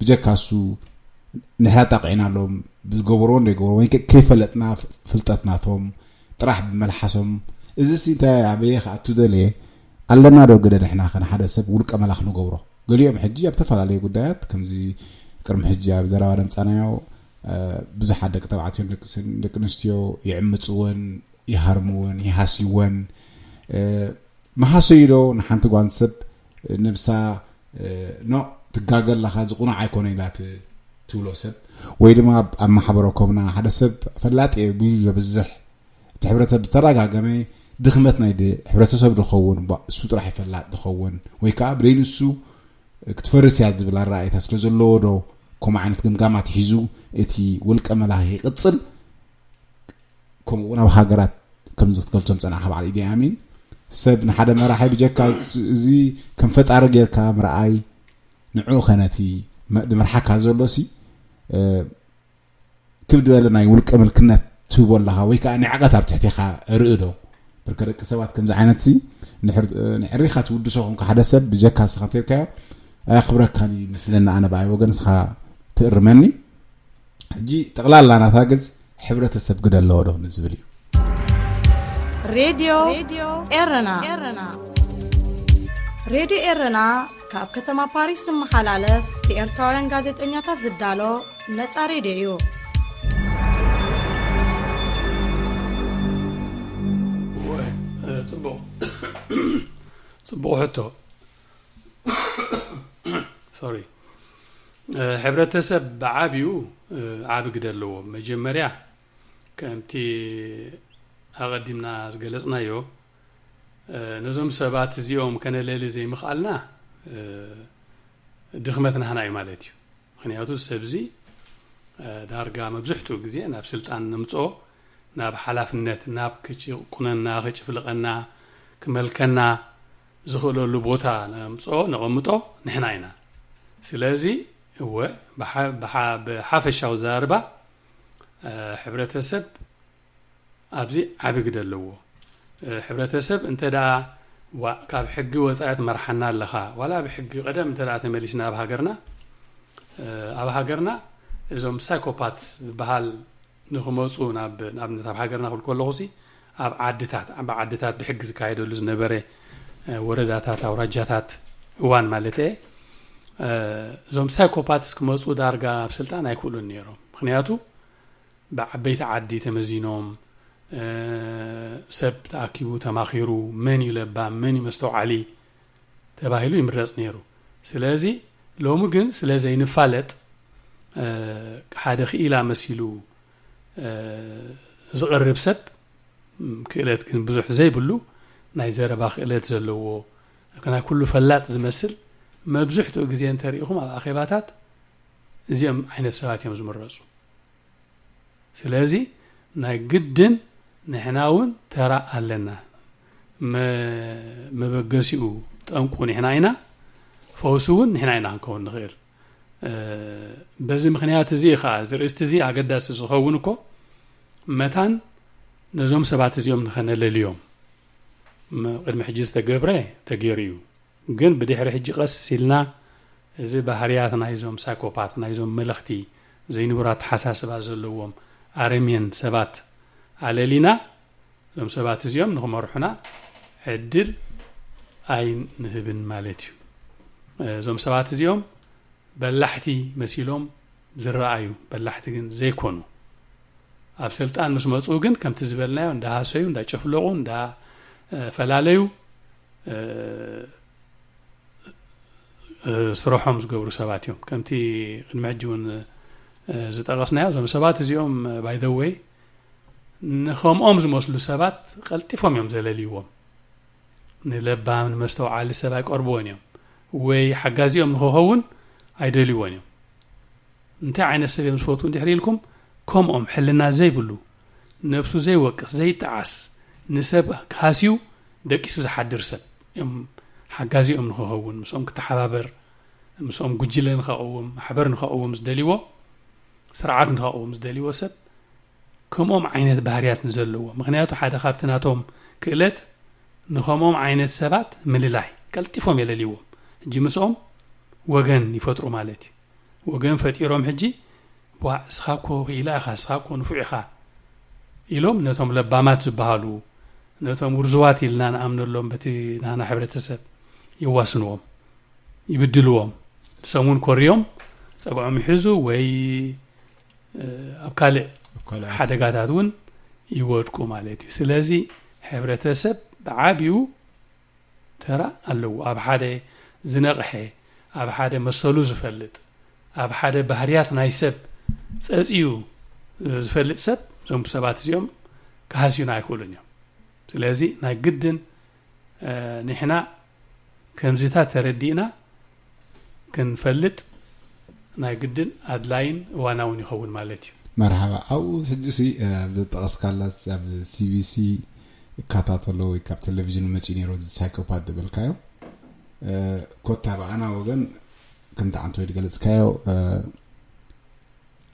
ብጀካ እሱ ንሕና ጣቂዕና ኣሎም ብዝገበርዎ እንደይገበርዎ ወይ ከይፈለጥና ፍልጠት ናቶም ጥራሕ ብመልሓሶም እዚ ሲ እንታይ ኣበየ ክኣቱ ደልየ ኣለና ዶ ግደ ንሕና ከ ንሓደ ሰብ ውልቀ መላኽ ንገብሮ ገሊኦም ሕጂ ኣብ ተፈላለዩ ጉዳያት ከምዚ ቅድሚ ሕጂ ኣብ ዘረባ ደምፃናዮ ብዙሓት ደቂ ተባዕትዮን ደቂ ኣንስትዮ ይዕምፅወን ይሃርምወን ይሃስይወን መሃሰዩ ዶ ንሓንቲ ጓል ሰብ ነብሳ ኖ ትጋገ ኣለኻ ዝቁኑዕ ኣይኮነ ኢላ ትብሎ ሰብ፣ ወይ ድማ ኣብ ኣብ ማሕበረ ኮምና ሓደ ሰብ ፈላጥ እየ ብዩ ዘብዝሕ፣ እቲ ሕብረተሰብ ዝተረጋገመ ድኽመት ናይ ድ- ሕብረተሰብ ድኸውን ባ- እሱ ጥራሕ ይፈላጥ ድኸውን፣ ወይ ከዓ ብደይ ንሱ ክትፈርስ እያ ዝብል ኣረኣእታ ስለ ዘለዎ ዶ ከምኡ ዓይነት ግምጋማት ሒዙ እቲ ውልቀ መላኺ ይቕጽል? ከምኡ እውን ኣብ ሃገራት ከምዚ ክትገልጾም ጸናሕካ በዓል ኢዲ ኣሚን ሰብ ንሓደ መራሒ ብጀካ እዚ ከም ፈጣሪ ጌርካ ምርኣይ ንዕኡ ከነቲ መ- ዝመርሓካ ዘሎ ሲ እ፣ ክብድ በለ ናይ ውልቀ ምልክነት ትህቦ ኣለኻ ወይ ከዓ ንዕቐት ኣብ ትሕቲኻ ርኢ ዶ? ብርከ ደቂ ሰባት ከምዚ ዓይነት ሲ ንዕሪኻ ትውድሶ ኮንካ ሓደ ሰብ ብጀካ ስኻ ተልካዮ ኣየኽብረካን እዩ መስለኒ ኣነ ብኣይ ወገን ስኻ ትእርመኒ። ሕጂ ጠቕላላ ናታ ግዝ ሕብረተሰብ ግደ ኣለዎ ዶ ንዝብል እዩ። ሬድዮ ኤረና። ሬድዮ ኤረና ካብ ከተማ ፓሪስ ዝመሓላለፍ ብኤርትራውያን ጋዜጠኛታት ዝዳሎ ነጻ ሬድዮ እዩ። ጽቡቕ ጽቡቕ ሕቶ። ሶሪ። ሕብረተሰብ ብዓብዩ ዓቢ ግደ ኣለዎ። መጀመርያ ከምቲ ኣቐዲምና ዝገለጽናዮ ነዞም ሰባት እዚኦም ከነለሊ ዘይምኽኣልና ድኽመት ናህና እዩ ማለት እዩ። ምክንያቱ ሰብዚ ዳርጋ መብዝሕትኡ ግዜ ናብ ስልጣን ንምፅኦ ናብ ሓላፍነት ናብ ክጭቁነና ክጭፍልቀና ክመልከና ዝኽእለሉ ቦታ ነምፅኦ ነቐምጦ ንሕና ኢና። ስለዚ እወ ብሓፈሻዊ ዘረባ ሕብረተሰብ ኣብዚ ዓቢ ግደ ኣለዎ። ሕብረተሰብ እንተ ደኣ ዋ ካብ ሕጊ ወጻኢ ትመርሓና ኣለኻ ዋላ ብሕጊ ቀደም እንተ ደኣ ተመሊስና ኣብ ሃገርና ኣብ ሃገርና እዞም ሳይኮፓትስ ዝበሃል ንክመፁ ናብ ንኣብነት ኣብ ሃገርና ክብል ከለኹ ሲ ኣብ ዓድታት ኣብ ዓድታት ብሕጊ ዝካየደሉ ዝነበረ ወረዳታት ኣውራጃታት እዋን ማለት እየ እዞም ሳይኮፓትስ ክመፁ ዳርጋ ናብ ስልጣን ኣይክእሉን ነይሮም ምክንያቱ ብዓበይቲ ዓዲ ተመዚኖም ሰብ ተኣኪቡ ተማኺሩ መን እዩ ለባም መን እዩ መስተውዓሊ ተባሂሉ ይምረፅ ነይሩ። ስለዚ ሎሚ ግን ስለ ዘይንፋለጥ ሓደ ክኢላ መሲሉ ዝቐርብ ሰብ ክእለት ግን ብዙሕ ዘይብሉ ናይ ዘረባ ክእለት ዘለዎ ናይ ኩሉ ፈላጥ ዝመስል መብዝሕትኡ ግዜ እንተሪኢኹም ኣብ ኣኼባታት እዚኦም ዓይነት ሰባት እዮም ዝምረፁ። ስለዚ ናይ ግድን ንሕና እውን ተራ ኣለና። መበገሲኡ ጠንቁ ንሕና ኢና፣ ፈውሲ እውን ንሕና ኢና ክንከውን ንኽእል። በዚ ምኽንያት እዚ ከዓ እዚ ርእስቲ እዚ ኣገዳሲ ዝኸውን እኮ መታን ነዞም ሰባት እዚኦም ንኸነለልዮም ቅድሚ ሕጂ ዝተገብረ ተገይሩ እዩ። ግን ብድሕሪ ሕጂ ቀስ ኢልና እዚ ባህርያት ናይዞም ሳይኮፓት ናይዞም መለኽቲ ዘይንቡር ኣተሓሳስባ ዘለዎም ኣረሜን ሰባት ኣለሊና እዞም ሰባት እዚኦም ንክመርሑና ዕድል ኣይንህብን ማለት እዩ። እዞም ሰባት እዚኦም በላሕቲ መሲሎም ዝረኣዩ በላሕቲ ግን ዘይኮኑ ኣብ ስልጣን ምስ መፁ ግን ከምቲ ዝበልናዮ እንዳሃሰዩ እንዳጨፍለቑ እንዳፈላለዩ ስርሖም ዝገብሩ ሰባት እዮም። ከምቲ ቅድሚ ሕጂ እውን ዝጠቐስናዮ እዞም ሰባት እዚኦም ባይደወይ ንከምኦም ዝመስሉ ሰባት ቀልጢፎም እዮም ዘለልይዎም። ንለባም ንመስተውዓሊ ሰብ ኣይቀርብዎን እዮም ወይ ሓጋዚኦም ንክኸውን ኣይደልይዎን እዮም። እንታይ ዓይነት ሰብ እዮም ዝፈትዉ እንድሕር ኢልኩም ከምኦም ሕልና ዘይብሉ ነብሱ ዘይወቅስ ዘይጠዓስ ንሰብ ሃስዩ ደቂሱ ዝሓድር ሰብ እዮም ሓጋዚኦም ንክኸውን ምስኦም ክተሓባበር ምስኦም ጉጅለ ንኸቕውም ማሕበር ንኸቕውም ዝደልይዎ ስርዓት ንኸቕውም ዝደልይዎ ሰብ ከምኦም ዓይነት ባህርያት ንዘለዎ ምክንያቱ ሓደ ካብቲ ናቶም ክእለት ንኸምኦም ዓይነት ሰባት ምልላይ ቀልጢፎም የለልይዎም ሕጂ ምስኦም ወገን ይፈጥሩ ማለት እዩ። ወገን ፈጢሮም ሕጂ ቧዕ እስኻ እኮ ክኢላ ኢኻ እስኻ እኮ ንፉዕ ኢኻ ኢሎም ነቶም ለባማት ዝበሃሉ ነቶም ውርዙዋት ኢልና ንኣምነሎም በቲ ናህና ሕብረተሰብ የዋስንዎም ይብድልዎም ንሶም እውን ኮርዮም ፀግዖም ይሕዙ ወይ ኣብ ካልእ ሓደጋታት እውን ይወድቁ ማለት እዩ። ስለዚ ሕብረተሰብ ብዓብዩ ተራ ኣለዎ። ኣብ ሓደ ዝነቕሐ፣ ኣብ ሓደ መሰሉ ዝፈልጥ፣ ኣብ ሓደ ባህርያት ናይ ሰብ ጸጺዩ ዝፈልጥ ሰብ፣ እዞም ሰባት እዚኦም ክሃስዩና ኣይክእሉን እዮም። ስለዚ ናይ ግድን፣ እ፣ ንሕና ከምዚታት ተረዲእና ክንፈልጥ ናይ ግድን ኣድላይን እዋናውን ይኸውን ማለት እዩ። መርሓባ። ኣብኡ ሕጂ ሲ፣ እ፣ ኣብ ዘጠቐስካላ ኣብ ሲ ቢ ሲ እከታተሎ ወይ ካብ ቴሌቪዥን መጺኡ ነይሩ፣ እዚ ሳይኮፓት ዝበልካዮ፣ እ፣ ኮታ ብኣና ወገን ከምቲ ዓንተ ወይ ዝገለጽካዮ፣ እ፣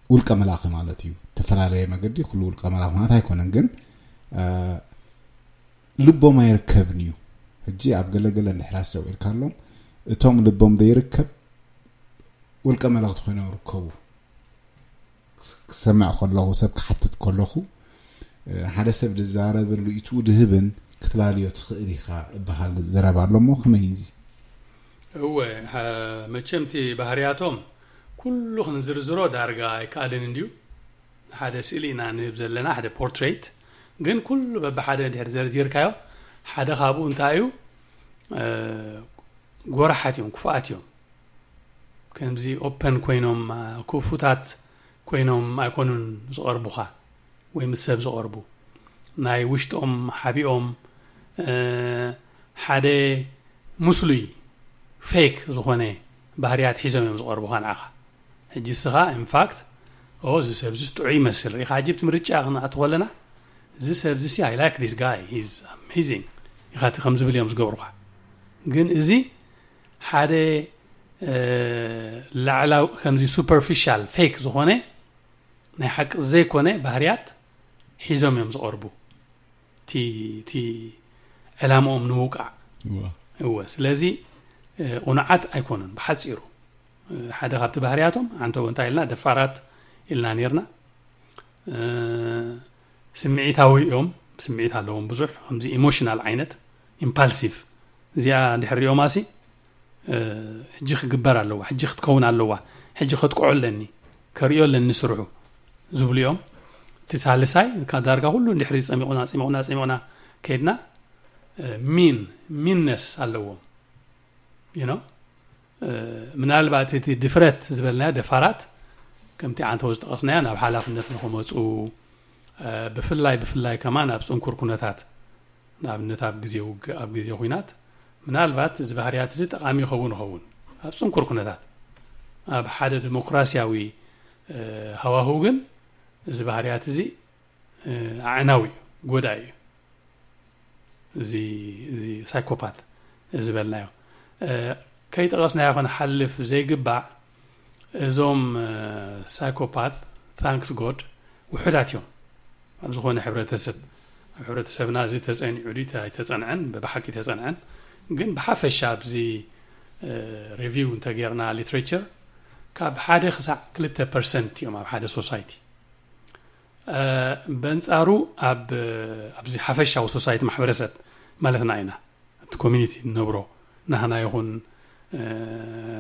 ውልቀ መላኺ ማለት እዩ። ተፈላለየ መገዲ ኩሉ ውልቀ መላኺ ማለት ኣይኮነን፣ ግን፣ እ፣ ልቦም ኣይርከብን እዩ። ሕጂ ኣብ ገለገለ እንድሕር ኣስተውዒልካሎም፣ እቶም ልቦም ዘይርከብ ውልቀ መላኽቲ ኮይኖም ይርከቡ። ክስ-፣ ክሰምዕ ከለኹ፣ ሰብ ክሓትት ከለኹ፣ እ፣ ሓደ ሰብ ዝዛረብን ርእይትኡ ዝህብን ክትላለዮ ትኽእል ኢኻ እበሃል ዘረባ ኣሎ እሞ፣ ከመይ እዩ እዚ? እወ፣ ሃ-፣ መቸም እቲ ባህርያቶም ኩሉ ክንዝርዝሮ ዳርጋ ኣይከኣልን እንድዩ። ሓደ ስእሊ ኢና ንህብ ዘለና፣ ሓደ ፖርትሬት። ግን ኩሉ በብሓደ እንድሕር ዘርዚርካዮ፣ ሓደ ካብኡ እንታይ እዩ? እ፣ ጎራሓት እዮም፣ ክፉኣት እዮም። ከምዚ ኦፐን ኮይኖም፣ አ፣ ክፉታት ኮይኖም ኣይኮኑን ዝቐርቡኻ ወይ ምስ ሰብ ዝቐርቡ። ናይ ውሽጦም ሓቢኦም፣ እ፣ ሓደ ምስሉይ፣ ፌክ ዝኾነ ባህርያት ሒዞም እዮም ዝቐርቡኻ ንዓኻ። ሕጂ እስኻ፣ ኢንፋክት፣ "ኦ፣ እዚ ሰብ እዚ ጥዑይ ይመስል። ርኢኻ፣ ሕጂ ኣብቲ ምርጫ ክንኣቱ ከለና፣ እዚ ሰብ እዚ ሲ፣ I like this guy, he's amazing" ኢኻ እቲ ከም ዝብል እዮም ዝገብሩኻ። ግን እዚ ሓደ፣ እ፣ ላዕላው፣ ከምዚ ሱፐርፊሻል፣ ፌክ ዝኾነ፣ ናይ ሓቂ ዘይኮነ ባህርያት ሒዞም እዮም ዝቐርቡ። እቲ፣ እቲ ዕላምኦም ንምውቃዕ። እወ። እወ፣ ስለዚ፣ እ፣ ቁኑዓት ኣይኮኑን። ብሓጺሩ፣ እ፣ ሓደ ካብቲ ባህርያቶም፣ ኣንተ እውን እንታይ ኢልና፣ ደፋራት ኢልና ኔርና። እ፣ ስምዒታዊ እዮም፣ ስምዒት ኣለዎም ብዙሕ፣ ከምዚ ኢሞሽናል ዓይነት፣ ኢምፓልሲቭ። እዚኣ እንድሕር ሪኦማሲ፣ እ፣ ሕጂ ክግበር ኣለዋ፣ ሕጂ ክትከውን ኣለዋ፣ ሕጂ ከጥቅዖ ኣለኒ፣ ከርእዮ ኣለኒ ስርሑ ዝብሉ እዮም። እቲ ሳልሳይ፣ ካብ ዳርጋ ኩሉ እንድሕሪ ጸሚቑና፣ ጸሚቑና፣ ጸሚቑና ከይድና፣ እ፣ ሚን፣ ሚንነስ ኣለዎም። You know? እ፣ ምናልባት እቲ ድፍረት ዝበልናዮ፣ ደፋራት፣ ከምቲ ዓንተው ዝጠቐስናዮ፣ ናብ ሓላፍነት ንኽመጹ፣ እ፣ ብፍላይ፣ ብፍላይ ከማን ኣብ ጽንኩር ኩነታት፣ ንኣብነት ኣብ ግዜ ውግእ፣ ኣብ ግዜ ኹናት፣ ምናልባት እዚ ባህርያት እዚ ጠቓሚ ይኸውን ይኸውን። ኣብ ጽንኩር ኩነታት፣ ኣብ ሓደ ዲሞክራሲያዊ፣ እ፣ ሃዋህው ግን እዚ ባህርያት እዚ፣ እ፣ ኣዕናዊ እዩ፣ ጎዳኢ እዩ። እዚ፣ እዚ ሳይኮፓት ዝበልናዮ፣ እ፣ ከይጠቐስናዮ ክንሓልፍ ዘይግባእ፣ እዞም፣ እ፣ ሳይኮፓት፣ ታንክስ ጎድ፣ ውሑዳት እዮም። ኣብ ዝኾነ ሕብረተሰብ፣ ኣብ ሕብረተሰብና እዚ ተጸኒዑ ድዩ ኣይተጸንዐን፣ ብሓቂ ተጸንዐን፣ ግን ብሓፈሻ ኣብዚ፣ እ፣ ሪቪው እንተጌርና ሊትሬቸር፣ ካብ ሓደ ክሳዕ ክልተ ፐርሰንት እዮም ኣብ ሓደ ሶሳይቲ። እ፣ በንጻሩ ኣብ፣ ኣብዚ ሓፈሻዊ ሶሳይቲ፣ ማሕበረሰብ ማለትና ኢና፣ ኣብቲ ኮሚኒቲ እንነብሮ፣ ናህና ይኹን፣ እ፣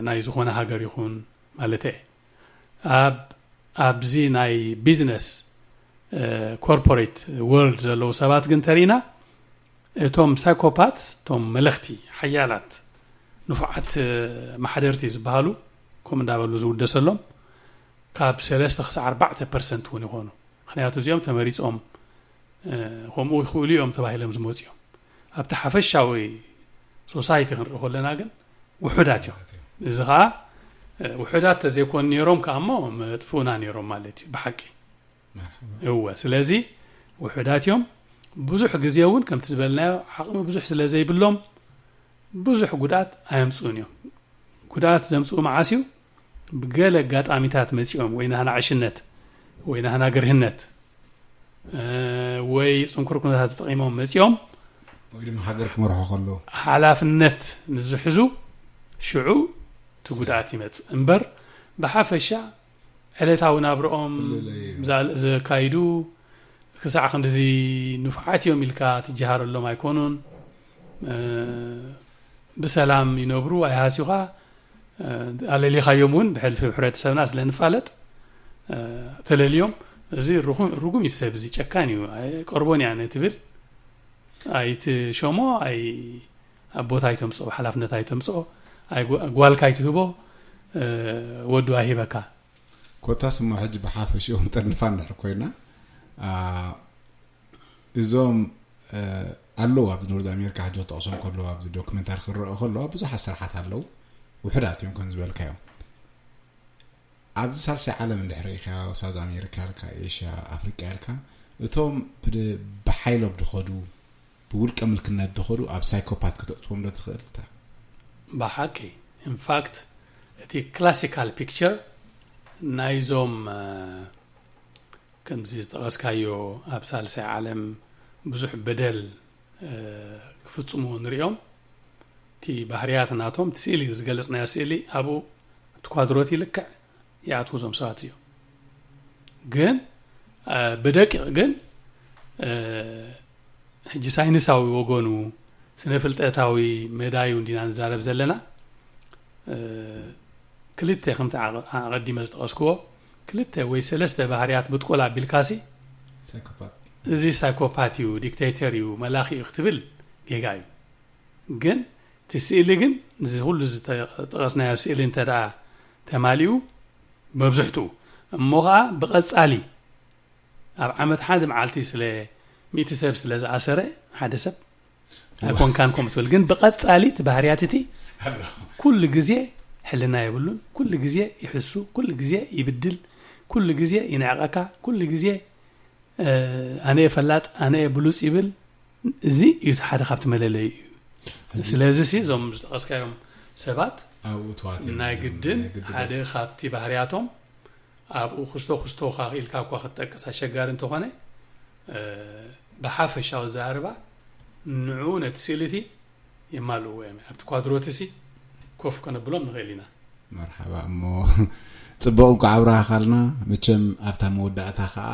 ናይ ዝኾነ ሃገር ይኹን ማለት እየ። ኣብ፣ ኣብዚ ናይ ቢዝነስ፣ እ፣ ኮርፖሬት ወርልድ ዘለዉ ሰባት ግን ተሪእና፣ እቶም ሳይኮፓት፣ እቶም መለኽቲ፣ ሓያላት፣ ንፉዓት፣ እ፣ ማሕደርቲ ዝበሃሉ፣ ከምኡ እንዳበሉ ዝውደሰሎም፣ ካብ ሰለስተ ክሳዕ ኣርባዕተ ፐርሰንት እውን ይኾኑ። ምኽንያቱ እዚኦም ተመሪጾም፣ እ፣ ከምኡ ይኽእሉ እዮም ተባሂሎም ዝመጹ እዮም። ኣብቲ ሓፈሻዊ ሶሳይቲ ክንርኢ ከለና ግን ውሑዳት እዮም። እዚ ኸኣ፣ እ፣ ውሑዳት ተዘይኮኑ ነይሮም ከኣ እሞ መጥፍኡና ነይሮም ማለት እዩ ብሓቂ። መርሓባ። እወ፣ ስለዚ ውሑዳት እዮም። ብዙሕ ግዜ እውን ከምቲ ዝበልናዮ ዓቕሚ ብዙሕ ስለ ዘይብሎም ብዙሕ ጉድኣት ኣየምጽኡን እዮም። ጉድኣት ዘምጽኡ መዓስ እዩ? ብገለ ኣጋጣሚታት መጺኦም ወይ ናህና ዕሽነት ወይ ናህና ግርህነት፣ እ፣ ወይ ጽንኩር ኩነታት ተጠቒሞም መጺኦም ወይ ድማ ሃገር ክመርሑ ከለዉ። ሓላፍነት ንዝሕዙ ሽዑ እቲ ጉድኣት ይመጽእ እምበር ብሓፈሻ ዕለታዊ ናብርኦም እልለይ። ዛ-፣ ዘካይዱ ክሳዕ ክንድዚ ንፉዓት እዮም ኢልካ ትጀሃረሎም ኣይኮኑን። እ፣ ብሰላም ይነብሩ፣ ኣይሃስዩኻ። እ፣ ኣለሊኻዮም እውን ብሕልፊ ሕብረተሰብና ስለ ንፋለጥ፣ እ፣ ተለልዮም፣ "እዚ ርኹም-፣ ርጉም እዩ ሰብ፣ እዚ ጨካን እዩ፣ ኣይቀርቦን እየ ኣነ" ትብል። ኣይትሸሞ፣ ኣይ-፣ ኣብ ቦታ ኣይተምጽኦ፣ ሓላፍነት ኣይተምጽኦ፣ ኣይ-፣ ጓልካ ኣይትህቦ፣ ወዱ ኣይሂበካ። ኮታስ እሞ ሕጂ ብሓፈሽኡ ንጠርንፋ እንድሕር ኮይና፣ አ፣ እዞም፣ እ፣ ኣለዉ ኣብዚ ኖርዝ ኣሜሪካ ሕጂ ክጠቕሶም ከለዉ ኣብዚ ዶክመንታሪ ክረአ ከለዋ ብዙሓት ስራሓት ኣለዉ። ውሑዳት እዮም ከም ዝበልካዮም። ኣብዚ ሳልሳይ ዓለም እንድሕር ርኢኻ፣ ሳውዝ ኣሜሪካ ኢልካ፣ ኤሽያ፣ ኣፍሪቃ ኢልካ፣ እቶም ብድ- ብሓይሎም ድኸዱ፣ ብውልቀ ምልክነት ድኸዱ ኣብ ሳይኮፓት ክተእትዎም ዶ ትኽእል? እታ ብሓቂ ኢንፋክት እቲ ክላሲካል ፒክቸር ናይዞም እ፣ ከምዚ ዝጠቐስካዮ ኣብ ሳልሳይ ዓለም ብዙሕ በደል እ፣ ክፍጽሙ ንሪኦም። እቲ ባህርያት ናቶም እቲ ስእሊ ዝገለጽናዮ ስእሊ ኣብኡ እቲ ኳድሮቲ ልክዕ ይኣትዉ እዞም ሰባት እዮም። ግን እ፣ ብደቂቕ ግን እ፣ ሕጂ ሳይንሳዊ ወገኑ ስነ ፍልጠታዊ መዳዩ እንዲና ንዛረብ ዘለና እ፣ ክልተ ከምቲ ኣቐ- ኣቐዲመ ዝጠቐስክዎ ክልተ ወይ ሰለስተ ባህርያት ብጥቆል ኣቢልካሲ ሳይኮፓት እዚ ሳይኮፓት እዩ፣ ዲክቴተር እዩ፣ መላኺ እዩ ክትብል ጌጋ እዩ። ግን እቲ ስእሊ ግን እዚ ኩሉ ዝተጠቐስናዮ ስእሊ እንተ ደኣ ተማሊኡ መብዝሕትኡ እሞ ኸዓ ብቐጻሊ ኣብ ዓመት ሓደ መዓልቲ ስለ ሚእቲ ሰብ ስለ ዝኣሰረ ሓደ ሰብ ኣይኮንካን ከም ትብል ግን ብቐጻሊ እቲ ባህርያት እቲ ኩሉ ግዜ ሕልና የብሉን። ኩሉ ግዜ ይሕሱ፣ ኩሉ ግዜ ይብድል፣ ኩሉ ግዜ ይንዕቐካ፣ ኩሉ ግዜ እ፣ ኣነ እየ ፈላጥ ኣነ እየ ብሉፅ ይብል። እዚ እዩ እቲ ሓደ ካብቲ መለለዩ እዩ። ስለዚ ሲ እዞም ዝጠቐስካዮም ሰባት ኣብኡ ተዋት እዮም ናይ እዮም። ግድን ናይ ግድን ሓደ ካብቲ ባህርያቶም ኣብኡ ክስቶ ክስቶ ካ ኢልካ እኳ ክትጠቅስ ኣሸጋሪ እንተኾነ እ፣ ብሓፈሻዊ ዘረባ ንዑ ነቲ ስእልቲ የማልእዎ እዮም። ኣብቲ ኳድሮትሲ ኮፍ ከነብሎም ንኽእል ኢና። መርሓባ እሞ ጽቡቕ እንኳዕ ኣብረሃኻልና። መቸም ኣብታ መወዳእታ ከዓ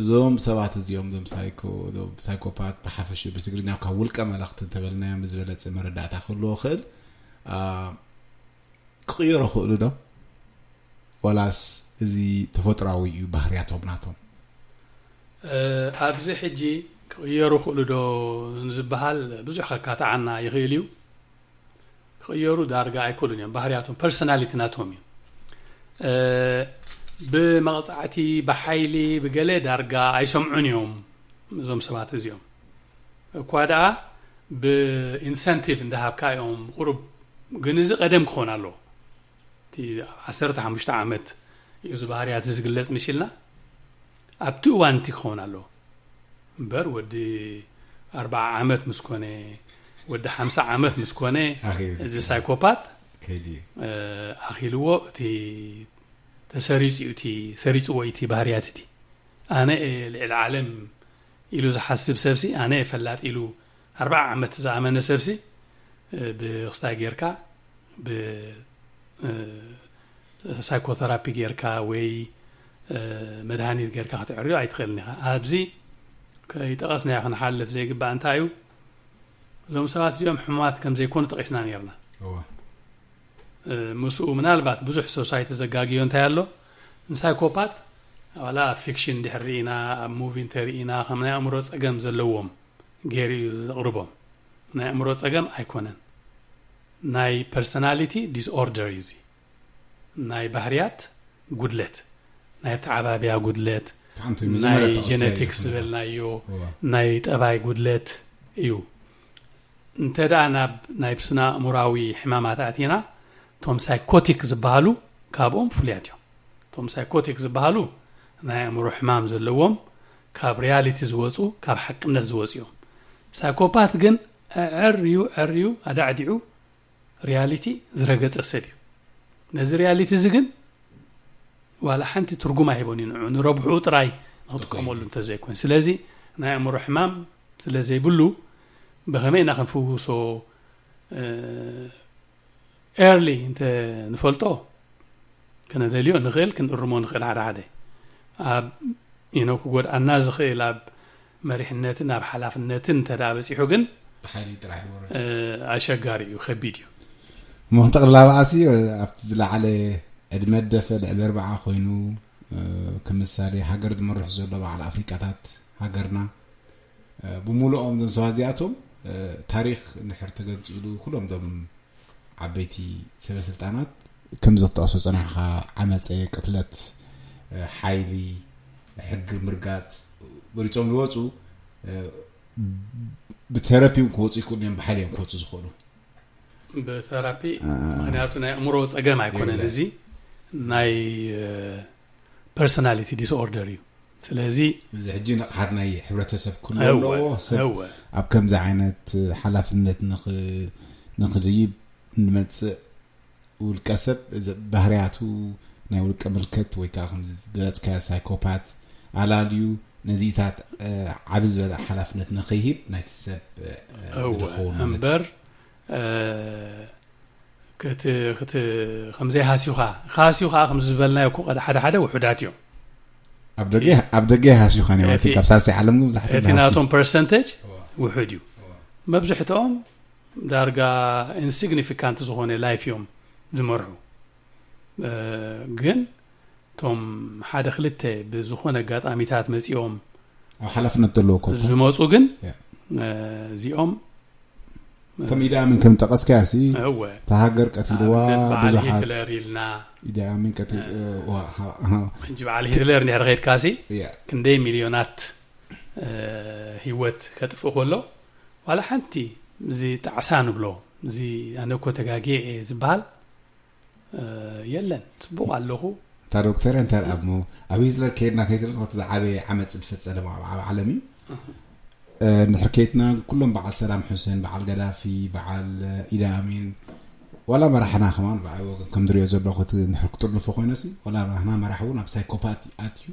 እዞም ሰባት እዚኦም እዞም ሳይኮ እዞም ሳይኮፓት ብሓፈሽኡ ብትግርኛ ካብ ውልቀ መለኽቲ እንተበልናዮም ዝበለጸ መረዳእታ ክህልዎ ክእል አ፣ ክቕየሩ ክእሉ ዶ ዋላስ እዚ ተፈጥራዊ እዩ ባህርያቶም ናቶም? እ፣ ኣብዚ ሕጂ ክቕየሩ ክእሉ ዶ ዝበሃል ብዙሕ ከካትዓና ይኽእል እዩ። ክቕየሩ ዳርጋ ኣይክእሉን እዮም። ባህርያቶም ፐርሶናሊቲ ናቶም እዩ። እ፣ ብመቕፃዕቲ ብሓይሊ ብገለ ዳርጋ ኣይሰምዑን እዮም እዞም ሰባት እዚኦም። እኳ ደኣ ብኢንሰንቲቭ እንዳሃብካ እዮም ቁሩብ፣ ግን እዚ ቀደም ክኸውን ኣለዎ። እቲ ዓሰርተ ሓሙሽተ ዓመት እዩ እዚ ባህርያት እዚ ዝግለጽ ምሽ ኢልና ኣብቲ እዋን እቲ ክኸውን ኣለዎ እምበር ወዲ ኣርብዓ ዓመት ምስ ኮነ ወዲ ሓምሳ ዓመት ምስ ኮነ ኣኺሉ እዚ ሳይኮፓት ከይዲ እዩ። እ፣ ኣኺልዎ እቲ ተሰሪጹ እዩ እቲ ሰሪጽዎ እዩ እቲ ባህርያት እቲ ኣነ እየ ልዕሊ ዓለም ኢሉ ዝሓስብ ሰብሲ ኣነ እየ ፈላጥ ኢሉ ኣርብዓ ዓመት ዝኣመነ ሰብሲ እ፣ ብክስታይ ጌርካ ብ እ፣ ሳይኮተራፒ ጌርካ ወይ እ፣ መድሃኒት ጌርካ ክትዕርዮ ኣይትኽእልን ኢኻ። ኣብዚ ከይጠቐስናዮ ክንሓልፍ ዘይግባእ እንታይ እዩ? እዞም ሰባት እዚኦም ሕሙማት ከም ዘይኮኑ ጠቒስና ነርና። እወ። እ፣ ምስኡ ምናልባት ብዙሕ ሶሳይቲ ዘጋግዮ እንታይ ኣሎ? ንሳይኮፓት ዋላ ኣብ ፊክሽን እንድሕር ርኢና ኣብ ሙቪ እንተርኢና ከም ናይ ኣእምሮ ጸገም ዘለዎም ገይሩ እዩ ዘቕርቦም። ናይ ኣእምሮ ጸገም ኣይኮነን። ናይ ፐርሶናሊቲ ዲስኦርደር እዩ እዚ። ናይ ባህርያት ጉድለት፣ ናይ ኣተዓባብያ ጉድለት፣ ትሓንቱ እዩ ናይ መጀመርያ ጠቐስካዮ ጀነቲክስ እዩ። ዝበልናዮ እወ። ናይ ጠባይ ጉድለት እዩ። እንተ ደኣ ናብ ናይ ስነ ኣእምራዊ ሕማማት ኣቲና እቶም ሳይኮቲክ ዝበሃሉ ካብኦም ፍሉያት እዮም። እቶም ሳይኮቲክ ዝበሃሉ ናይ ኣእምሮ ሕማም ዘለዎም ካብ ሪያሊቲ ዝወፁ ካብ ሓቅነት ዝወፁ እዮም። ሳይኮፓት ግን ዕዕር እዩ ዕር እዩ ኣዳዕዲዑ ሪያሊቲ ዝረገፀ ሰብ እዩ። ነዚ ሪያሊቲ እዚ ግን ዋላ ሓንቲ ትርጉም ኣይቦን እዩ ንዑ ንረብሕኡ ጥራይ ንክጥቀመሉ እንተዘይኮይኑ ስለዚ ናይ ኣእምሮ ሕማም ስለዘይብሉ ብኸመይ ኢና ክንፍውሶ ኤርሊ እንተ ንፈልጦ ከነደልዮ ንኽእል ክንእርሞ ንኽእል ሓደ ሓደ ኣብ you know ክጎድኣና ዝኽእል ኣብ መሪሕነትን ኣብ ሓላፍነትን እንተ ደኣ በፂሑ ግን ብሓይሊ ጥራሕ ይወረድ። ኣሸጋሪ እዩ ከቢድ እዩ። እሞ ክንጠቕልላ በኣሲ ኣብቲ ዝለዓለ ዕድመ ደፈ ልዕሊ ኣርብዓ ኮይኑ ከም ምሳሌ ሃገር ዝመርሑ ዘሎ በዓል ኣፍሪቃታት ሃገርና ብሙሉኦም እዞም ሰባት እዚኣቶም ታሪኽ እንድሕር ተገንፂሉ ኩሎም እዞም ዓበይቲ ሰበ ስልጣናት ከምዚ ክትጠቕሶ ጸናሕካ፣ ዓመጸ፣ ቅትለት፣ ሓይሊ፣ ሕጊ ምርጋጽ፣ መሪጾም ዝወጹ፣ ብቴራፒ ክወጹ ይክእሉ እዮም፣ ብሓይሊ እዮም ክወጹ ዝኽእሉ። ብቴራፒ ምክንያቱ ናይ ኣእምሮ ጸገም ኣይኮነን። እዚ ናይ ፐርሶናሊቲ ዲስኦርደር እዩ። ስለዚ እዚ ሕጂ ንቕሓት ናይ ሕብረተሰብ ክህልዎ ኣለዎ። ሰብ ኣብ ከምዚ ዓይነት ሓላፍነት ንኽድይብ ንመጽእ ውልቀ ሰብ፣ ባህርያቱ ናይ ውልቀ ምልከት ወይ ከዓ ከምዚ ዝገለፅካዮ ሳይኮፓት ኣላልዩ ነዚታት ዓቢ ዝበለ ሓላፍነት ንኸይህብ ናይቲ ሰብ ግደ ክኸውን ማለት እዩ። እምበር ከምዘይ ሃስዩ ከዓ፣ ክሃስዩ ከዓ ከምዚ ዝበልናዮ እኮ ሓደ ሓደ ውሑዳት እዮም። ኣብ ደገ ይሃስዩኻ እዮም። ኣብ ሳልሳይ ዓለም ግን ብዙሓት እቲ ናቶም ፐርሰንቴጅ ውሑድ እዩ። መብዝሕትኦም ዳርጋ ኢንሲግኒፊካንት ዝኾነ ላይፍ እዮም ዝመርሑ። ግን እቶም ሓደ ክልተ ብዝኾነ ኣጋጣሚታት መፂኦም ኣብ ሓላፍነት ዘለዎ ኮ ዝመፁ ግን እዚኦም ከም ኢዲ ኣሚን ከም ጠቐስካያ ሲ እወ እታ ሃገር ቀቲልዋ ኣብነት በዓል ብዙሓት ሂትለር ኢልና ኢዲ ኣሚን ቀቲ ሕጂ በዓል ሂትለር እንድሕር ከይድካ ሲ ክንደይ ሚልዮናት ህይወት ከጥፍእ ከሎ ዋላ ሓንቲ እዚ ጣዕሳ ንብሎ እዚ ኣነ እኮ ተጋግየ እየ ዝበሃል የለን። ፅቡቕ ኣለኹ። እታ ዶክተር እንታይ ኣብ ኣብ ሂትለር ከይድና ከይትለን እቲ ዝዓበየ ዓመፅ ዝፈፀለ ኣብ ዓለም እዩ። እንድሕር ከይድና ኩሎም በዓል ሰዳም ሑሴን፣ በዓል ገዳፊ፣ በዓል ኢዲ ኣሚን፣ ዋላ መራሕና ከማን ብዓይ ወገን ከም ዝሪኦ ዘለኹ እቲ እንድሕር ክጥርንፎ ኮይነ ሲ ዋላ መራሕና መራሕ እውን ኣብ ሳይኮፓት ኣትዩ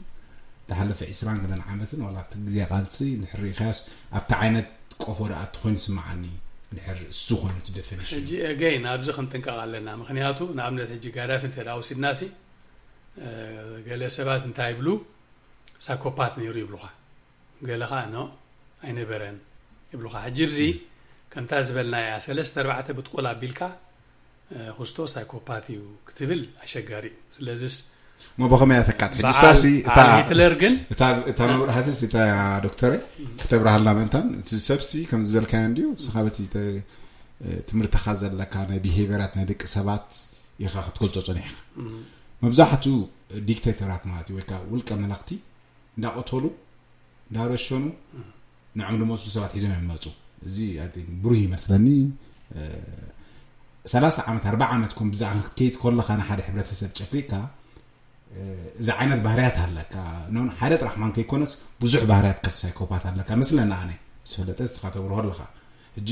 ዝሓለፈ ዒስራን ገለን ዓመትን ዋላ ኣብቲ ግዜ ቃልሲ እንድሕር ሪኢኻዮስ ኣብቲ ዓይነት ቆፎ ደኣ እቲ ኮይኑ ስምዓኒ እንድሕር እሱ ኮይኑ እቲ ዴፊኒሽን ሕጂ again ኣብዚ ክንጥንቀቕ ኣለና። ምክንያቱ ንኣብነት ሕጂ ጋዳፊ እንተ ደኣ ወሲድና ሲ ገለ ሰባት እንታይ ይብሉ ሳይኮፓት ነይሩ ይብሉኻ፣ ገለ ከዓ ኖ ኣይነበረን ይብሉኻ። ሕጂ ብዚ ከምታ ዝበልናያ ሰለስተ ኣርባዕተ ብጥቆል ኣቢልካ ክስቶ ሳይኮፓት እዩ ክትብል ኣሸጋሪ እዩ። ስለዚስ ሞ ብኸመይ ኣተካት ሕጂ ሳሲ እታ በዓል ሂትለር ግን እታ እታ መብርሃትስ እታ ዶክተረ ክተብርሃልና ምእንታን እቲ ሰብሲ ከም ዝበልካዮ እንድዩ ንስኻ በቲ ተ- ትምህርትኻ ዘለካ ናይ ቢሄቪራት ናይ ደቂ ሰባት ኢኻ ክትገልጾ ጸኒሕካ። መብዛሕትኡ ዲክቴተራት ማለት እዩ ወይ ከዓ ውልቀ መለኽቲ እንዳቐተሉ እንዳረሸኑ ንዕም ዝመስሉ ሰባት ሒዞም እዮም መፁ። እዚ I think ብሩህ ይመስለኒ። ሰላሳ ዓመት ኣርባ ዓመት ኮም ብዛዕባ ክትከይድ ከለኻ ንሓደ ሕብረተሰብ ጨፍሪካ እዚ ዓይነት ባህርያት ኣለካ። ኖን ሓደ ጥራሕ ማን ከይኮነስ ብዙሕ ባህርያት ከፍ ሳይኮፓት ኣለካ መስለና ኣነ ምስ ፈለጠ እስኻ ተብርሆ ኣለኻ። ሕጂ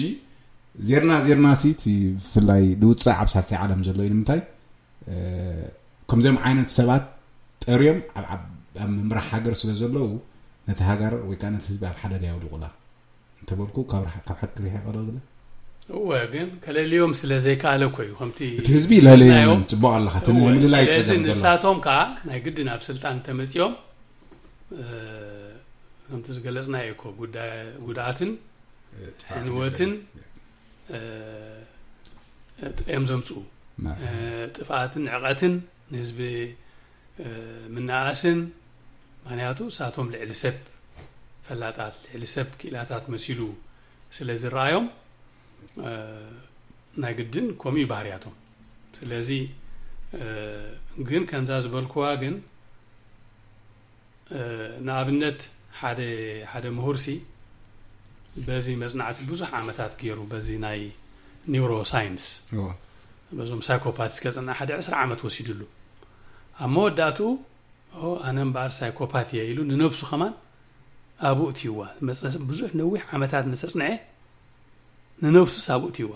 ዜርና ዜርና ሲ እቲ ብፍላይ ድውፃእ ኣብ ሳልሳይ ዓለም ዘሎ እዩ ንምንታይ ከምዚኦም ዓይነት ሰባት ጠርዮም ኣብ ኣብ- ኣብ ምምራሕ ሃገር ስለ ዘለዉ ነቲ ሃገር ወይ ከዓ ነቲ ህዝቢ ኣብ ሓደጋ የውድቑላ እንተበልኩ ካብ ርሓ- ካብ ሓቂ ርሒቐ ዶ ግለ እወ ግን ከለልዮም ስለ ዘይከኣለ እኮ እዩ ከምቲ እቲ ህዝቢ ለለዮም ጽቡቕ ኣለኻ እቲ ናይ ምልላይ ስለዚ ጸገም ዘሎ ንሳቶም ከዓ ናይ ግድን ኣብ ስልጣን እንተመፂኦም እ፣ ከምቲ ዝገለፅናዮ እኮ ጉዳ- ጉድኣትን ዕንወትን እ፣ እዮም ዘምፅኡ። ጥፍኣትን ዕቐትን ንህዝቢ ምንኣስን ምክንያቱ እሳቶም ልዕሊ ሰብ ፈላጣት ልዕሊ ሰብ ክኢላታት መሲሉ ስለ ዝረኣዮም ናይ ግድን ከምኡ እዩ ባህርያቶም። ስለዚ ግን ከምዛ ዝበልኩዋ ግን ንኣብነት ሓደ ሓደ ምሁርሲ በዚ መፅናዕቲ ብዙሕ ዓመታት ገይሩ በዚ ናይ ኒውሮ ሳይንስ በዞም ሳይኮፓትስ ከፅንዕ ሓደ ዕስራ ዓመት ወሲድሉ ኣብ መወዳእትኡ ኣነ እምበኣር ሳይኮፓት እየ ኢሉ ንነብሱ ከማን ኣብኡ እትይዋ ብዙሕ ነዊሕ ዓመታት መፀፅንዐ ንነብሱስ ኣብኡ እትይዋ።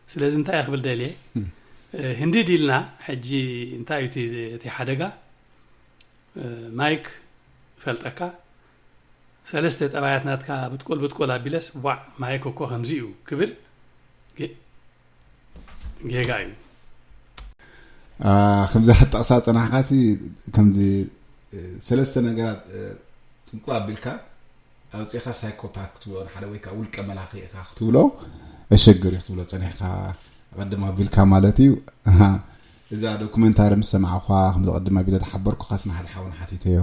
ስለዚ እንታይ እየ ክብል ደልየ ህንድድ ኢልና ሕጂ እንታይ እዩ እቲ ሓደጋ ማይክ ፈልጠካ ሰለስተ ጠባያት ናትካ ብትቆል ብትቆል ኣቢለስ ዋዕ ማይክ እኮ ከምዚ እዩ ክብል ጌጋ እዩ። ከምዚ ክትጠቕሳ ፀናሕካ ሲ ከምዚ ሰለስተ ነገራት ጥንቁ ኣቢልካ ኣውፅኢኻ ሳይኮፓት ክትብሎ ንሓደ ወይ ከዓ ውልቀ መላኺ ኢኻ ክትብሎ ኣሸግር እዩ ክትብሎ ፀኒሕካ ኣቐድም ኣቢልካ ማለት እዩ። እዛ ዶኩመንታሪ ምስ ሰማዕኳ ከምዚ ቅድም ኣቢለ ዝሓበርኩኻስ ንሓደ ሓውን ሓቲተዮ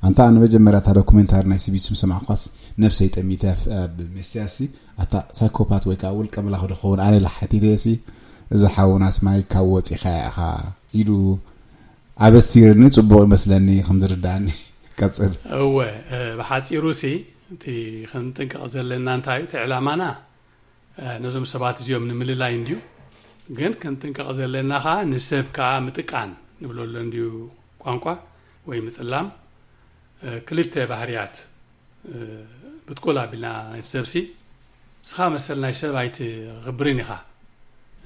ኣንታ ንመጀመርያ እታ ዶኩመንታሪ ናይ ሲቢሲ ምስ ሰማዕኳስ ነብሰይ ጠሚተ ኣብ ሜስያሲ ኣታ ሳይኮፓት ወይ ከዓ ውልቀ መላኺ ዶ ክኸውን ኣነ ኢለ ሓቲተዮ ሲ እዚ ሓውናስ ማይ ካብ ወፂኻ ኢኻ ኢሉ ኣበሲርኒ። ፅቡቕ ይመስለኒ ከም ዝርዳእኒ። ቀፅል። እወ፣ እ፣ ብሓፂሩ ሲ እቲ ክንጥንቀቕ ዘለና እንታይ እዩ? እቲ ዕላማና፣ እ፣ ነዞም ሰባት እዚኦም ንምልላይ እንድዩ። ግን ክንጥንቀቕ ዘለና ከዓ ንሰብ ከዓ ምጥቃን ንብለሎ እንድዩ ቋንቋ ወይ ምፅላም። እ፣ ክልተ ባህርያት፣ እ፣ ብጥቁል ኣቢልና ናይቲ ሰብሲ፣ ንስኻ መሰል ናይ ሰብ ኣይትኽብርን ኢኻ፣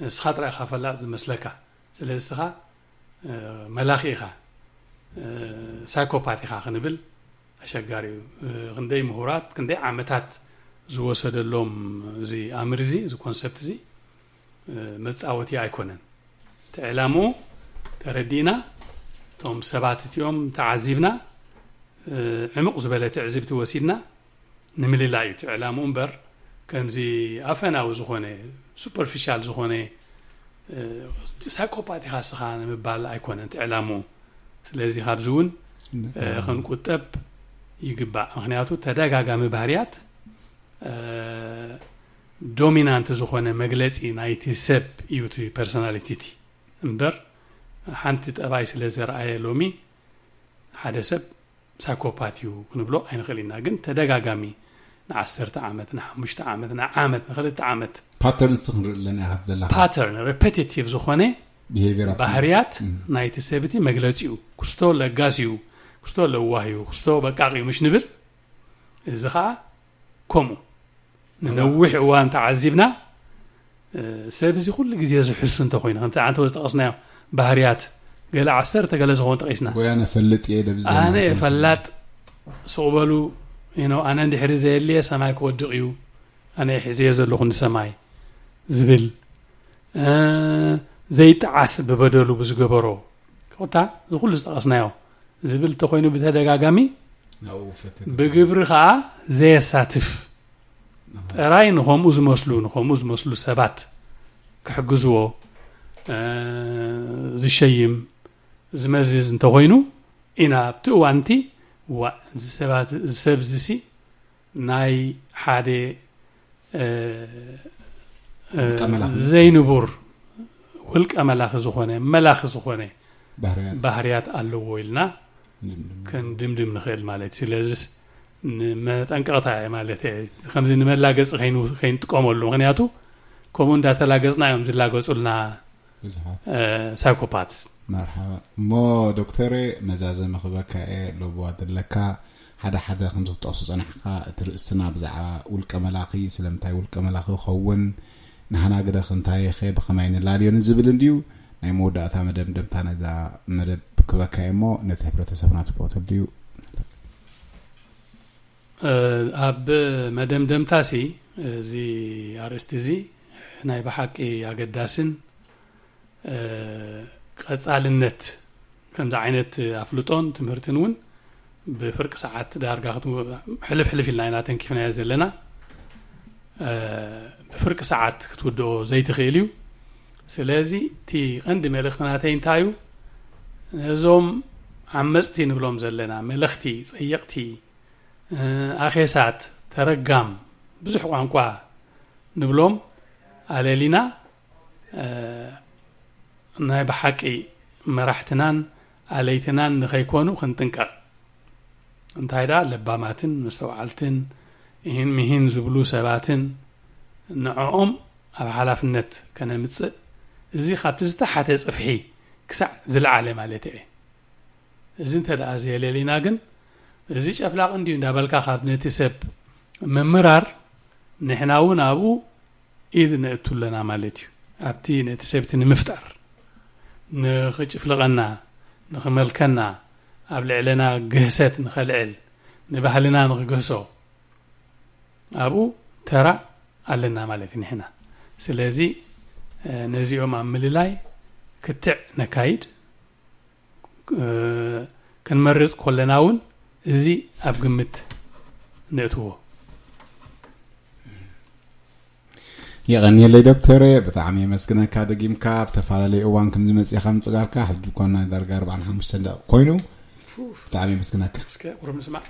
ንስኻ ጥራይ ኢኻ ፈላጥ ዝመስለካ፣ ስለዚ ንስኻ፣ እ፣ መላኺ ኢኻ፣ እ፣ ሳይኮፓት ኢኻ ክንብል ኣሸጋሪ እዩ። እ፣ ክንደይ ምሁራት፣ ክንደይ ዓመታት ዝወሰደሎም እዚ ኣምር እዚ፣ እዚ ኮንሰፕት እዚ፣ እ፣ መጻወቲ ኣይኮነን። እቲ ዕላምኡ ተረዲእና፣ እቶም ሰባት እቲኦም ተዓዚብና፣ እ፣ ዕሙቕ ዝበለ ትዕዝብቲ ወሲድና ንምልላይ እዩ እቲ ዕላምኡ እምበር፣ ከምዚ ኣፈናዊ ዝኾነ፣ ሱፐርፊሻል ዝኾነ፣ እ፣ ሳይኮፓት ኢኻ እስኻ ንምባል ኣይኮነን እቲ ዕላምኡ። ስለዚ ካብዚ እውን፣ እ፣ ክንቁጠብ ይግባእ። ምኽንያቱ ተደጋጋሚ ባህርያት፣ እ፣ ዶሚናንት ዝኾነ መግለጺ ናይቲ ሰብ እዩ እቲ ፐርሶናሊቲ እቲ እምበር፣ ሓንቲ ጠባይ ስለ ዘርኣየ ሎሚ ሓደ ሰብ ሳይኮፓት እዩ ክንብሎ ኣይንኽእል ኢና። ግን ተደጋጋሚ ንዓሰርተ ዓመት፣ ንሓሙሽተ ዓመት፣ ንዓመት፣ ንክልተ ዓመት ፓተርንስ ክንርኢ ኣለና ኢኻ ዘለኻ። ፓተርን፣ ሬፐቲቲቭ ዝኾነ ቢሄቪራት ባህርያት ናይቲ ሰብ እቲ መግለጺ እዩ። ክስቶ ለጋስ እዩ፣ ክስቶ ለዋህ እዩ፣ ክስቶ በቃቕ እዩ ምሽ ንብል። እዚ ኸዓ ከምኡ ንነዊሕ እዋን ተዓዚብና፣ እ፣ ሰብ እዚ ኩሉ ግዜ ዝሕሱ እንተኾይኑ፣ ከምቲ ኣንተ ዝጠቐስናዮ ባህርያት፣ ገለ ዓሰርተ ገለ ዝኾኑ ጠቒስና። ወይ ኣነ ፈልጥ እየ ደብዘ ኣነ እየ ፈላጥ፣ ሱቕ በሉ፣ you know፣ ኣነ እንድሕሪ ዘየልየ ሰማይ ክወድቕ እዩ፣ ኣነ እየ ሒዘዮ ዘለኹ ንሰማይ ዝብል፣ እ፣ ዘይጠዓስ ብበደሉ ብዝገበሮ፣ ኮታ እዚ ኩሉ ዝጠቐስናዮ ዝብል እንተኾይኑ ብተደጋጋሚ፣ ናብኡ ፈትግ ብግብሪ ኸዓ ዘየሳትፍ ጥራይ ንኸምኡ ዝመስሉ፣ ንኸምኡ ዝመስሉ ሰባት ክሕግዝዎ፣ እ፣ ዝሸይም፣ ዝመዝዝ እንተኾይኑ ኢና ኣብቲ እዋን እቲ፣ "ዋእ፣ እዚ ሰባት፣ እዚ ሰብ እዚ ሲ ናይ ሓደ፣ እ፣ እ፣ ውልቀ መላኺ። ዘይንቡር ውልቀ መላኺ ዝኾነ፣ መላኺ ዝኾነ ባህርያት ባህርያት ኣለዎ" ኢልና ክንድምድም ንኽእል ማለት እዩ። ስለዚስ ንመጠንቀቕታ እየ ማለት እየ። ከምዚ ንመላገፂ ከይኑ-፣ ከይንጥቀመሉ። ምኽንያቱ ከምኡ እንዳተላገፅና እዮም ዝላገፁልና፣ ብዙሓት እ፣ ሳይኮፓትስ። መርሓባ። እሞ ዶክተር፣ መዛዘሚ ክበካ እየ። ለብዋ ዘለካ ሓደ ሓደ ከምዚ ክትጠቕሱ ጸናሕካ፣ እቲ ርእስትና ብዛዕባ ውልቀ መላኺ፣ ስለምንታይ ውልቀ መላኺ ክኸውን፣ ንሕና ግደኽ እንታይ ኸ ብኸመይ ንላልዮ ንዝብል እንድዩ። ናይ መወዳእታ መደምደምታ ነዛ መደብ ክበካ እየ እሞ ነቲ ሕብረተሰብና ትፈትወሉ ድዩ? እ፣ ኣብ መደምደምታ ሲ፣ እዚ ኣርእስቲ እዚ ናይ ብሓቂ ኣገዳስን፣ እ፣ ቀጻልነት ከምዚ ዓይነት ኣፍልጦን ትምህርትን እውን ብፍርቂ ሰዓት ዳርጋ ክትው-፣ ሕልፍ ሕልፍ ኢልና ኢና ተንኪፍናዮ ዘለና። እ፣ ብፍርቂ ሰዓት ክትውድኦ ዘይትኽእል እዩ። ስለዚ እቲ ቀንዲ መልእኽቲ ናተይ እንታይ እዩ? ነዞም ዓመጽቲ ንብሎም ዘለና፣ መለኽቲ፣ ጸየቕቲ፣ እ፣ ኣኼሳት፣ ተረጋም፣ ብዙሕ ቋንቋ ንብሎም ኣለሊና፣ እ፣ ናይ ብሓቂ መራሕትናን ኣለይትናን ንኸይኮኑ ክንጥንቀቕ። እንታይ ደኣ ለባማትን መስተውዓልትን፣ እሂን ምሂን ዝብሉ ሰባትን ንዕኦም ኣብ ሓላፍነት ከነምጽእ፣ እዚ ካብቲ ዝተሓተ ጽፍሒ ክሳዕ ዝለዓለ ማለት እየ። እዚ እንተ ደኣ ዘየለሊና ግን፣ እዚ ጨፍላቕ እንድዩ እንዳበልካ ካብ ነቲ ሰብ ምምራር፣ ንሕና እውን ኣብኡ ኢድ ነእቱ ኣለና ማለት እዩ። ኣብቲ ነቲ ሰብቲ ንምፍጣር፣ ንኽጭፍልቐና፣ ንኽመልከና፣ ኣብ ልዕለና ግህሰት ንኸልዕል፣ ንባህልና ንኽግህሶ፣ ኣብኡ ተራ ኣለና ማለት እዩ ንሕና። ስለዚ፣ እ፣ ነዚኦም ኣብ ምልላይ ክትዕ ነካይድ፣ እ፣ ክንመርጽ ከለና እውን እዚ ኣብ ግምት ነእትዎ። የቐንየለይ ዶክተር፣ ብጣዕሚ የመስግነካ። ደጊምካ ኣብ ተፈላለየ እዋን ከምዚ መጺኻ ምጽጋርካ፣ ሕጂ እኳ ናይ ዳርጋ ኣርባዓን ሓሙሽተን ደቂቕ ኮይኑ፣ ብጣዕሚ የመስግነካ። እስከ ቁሩብ ንስማዕ።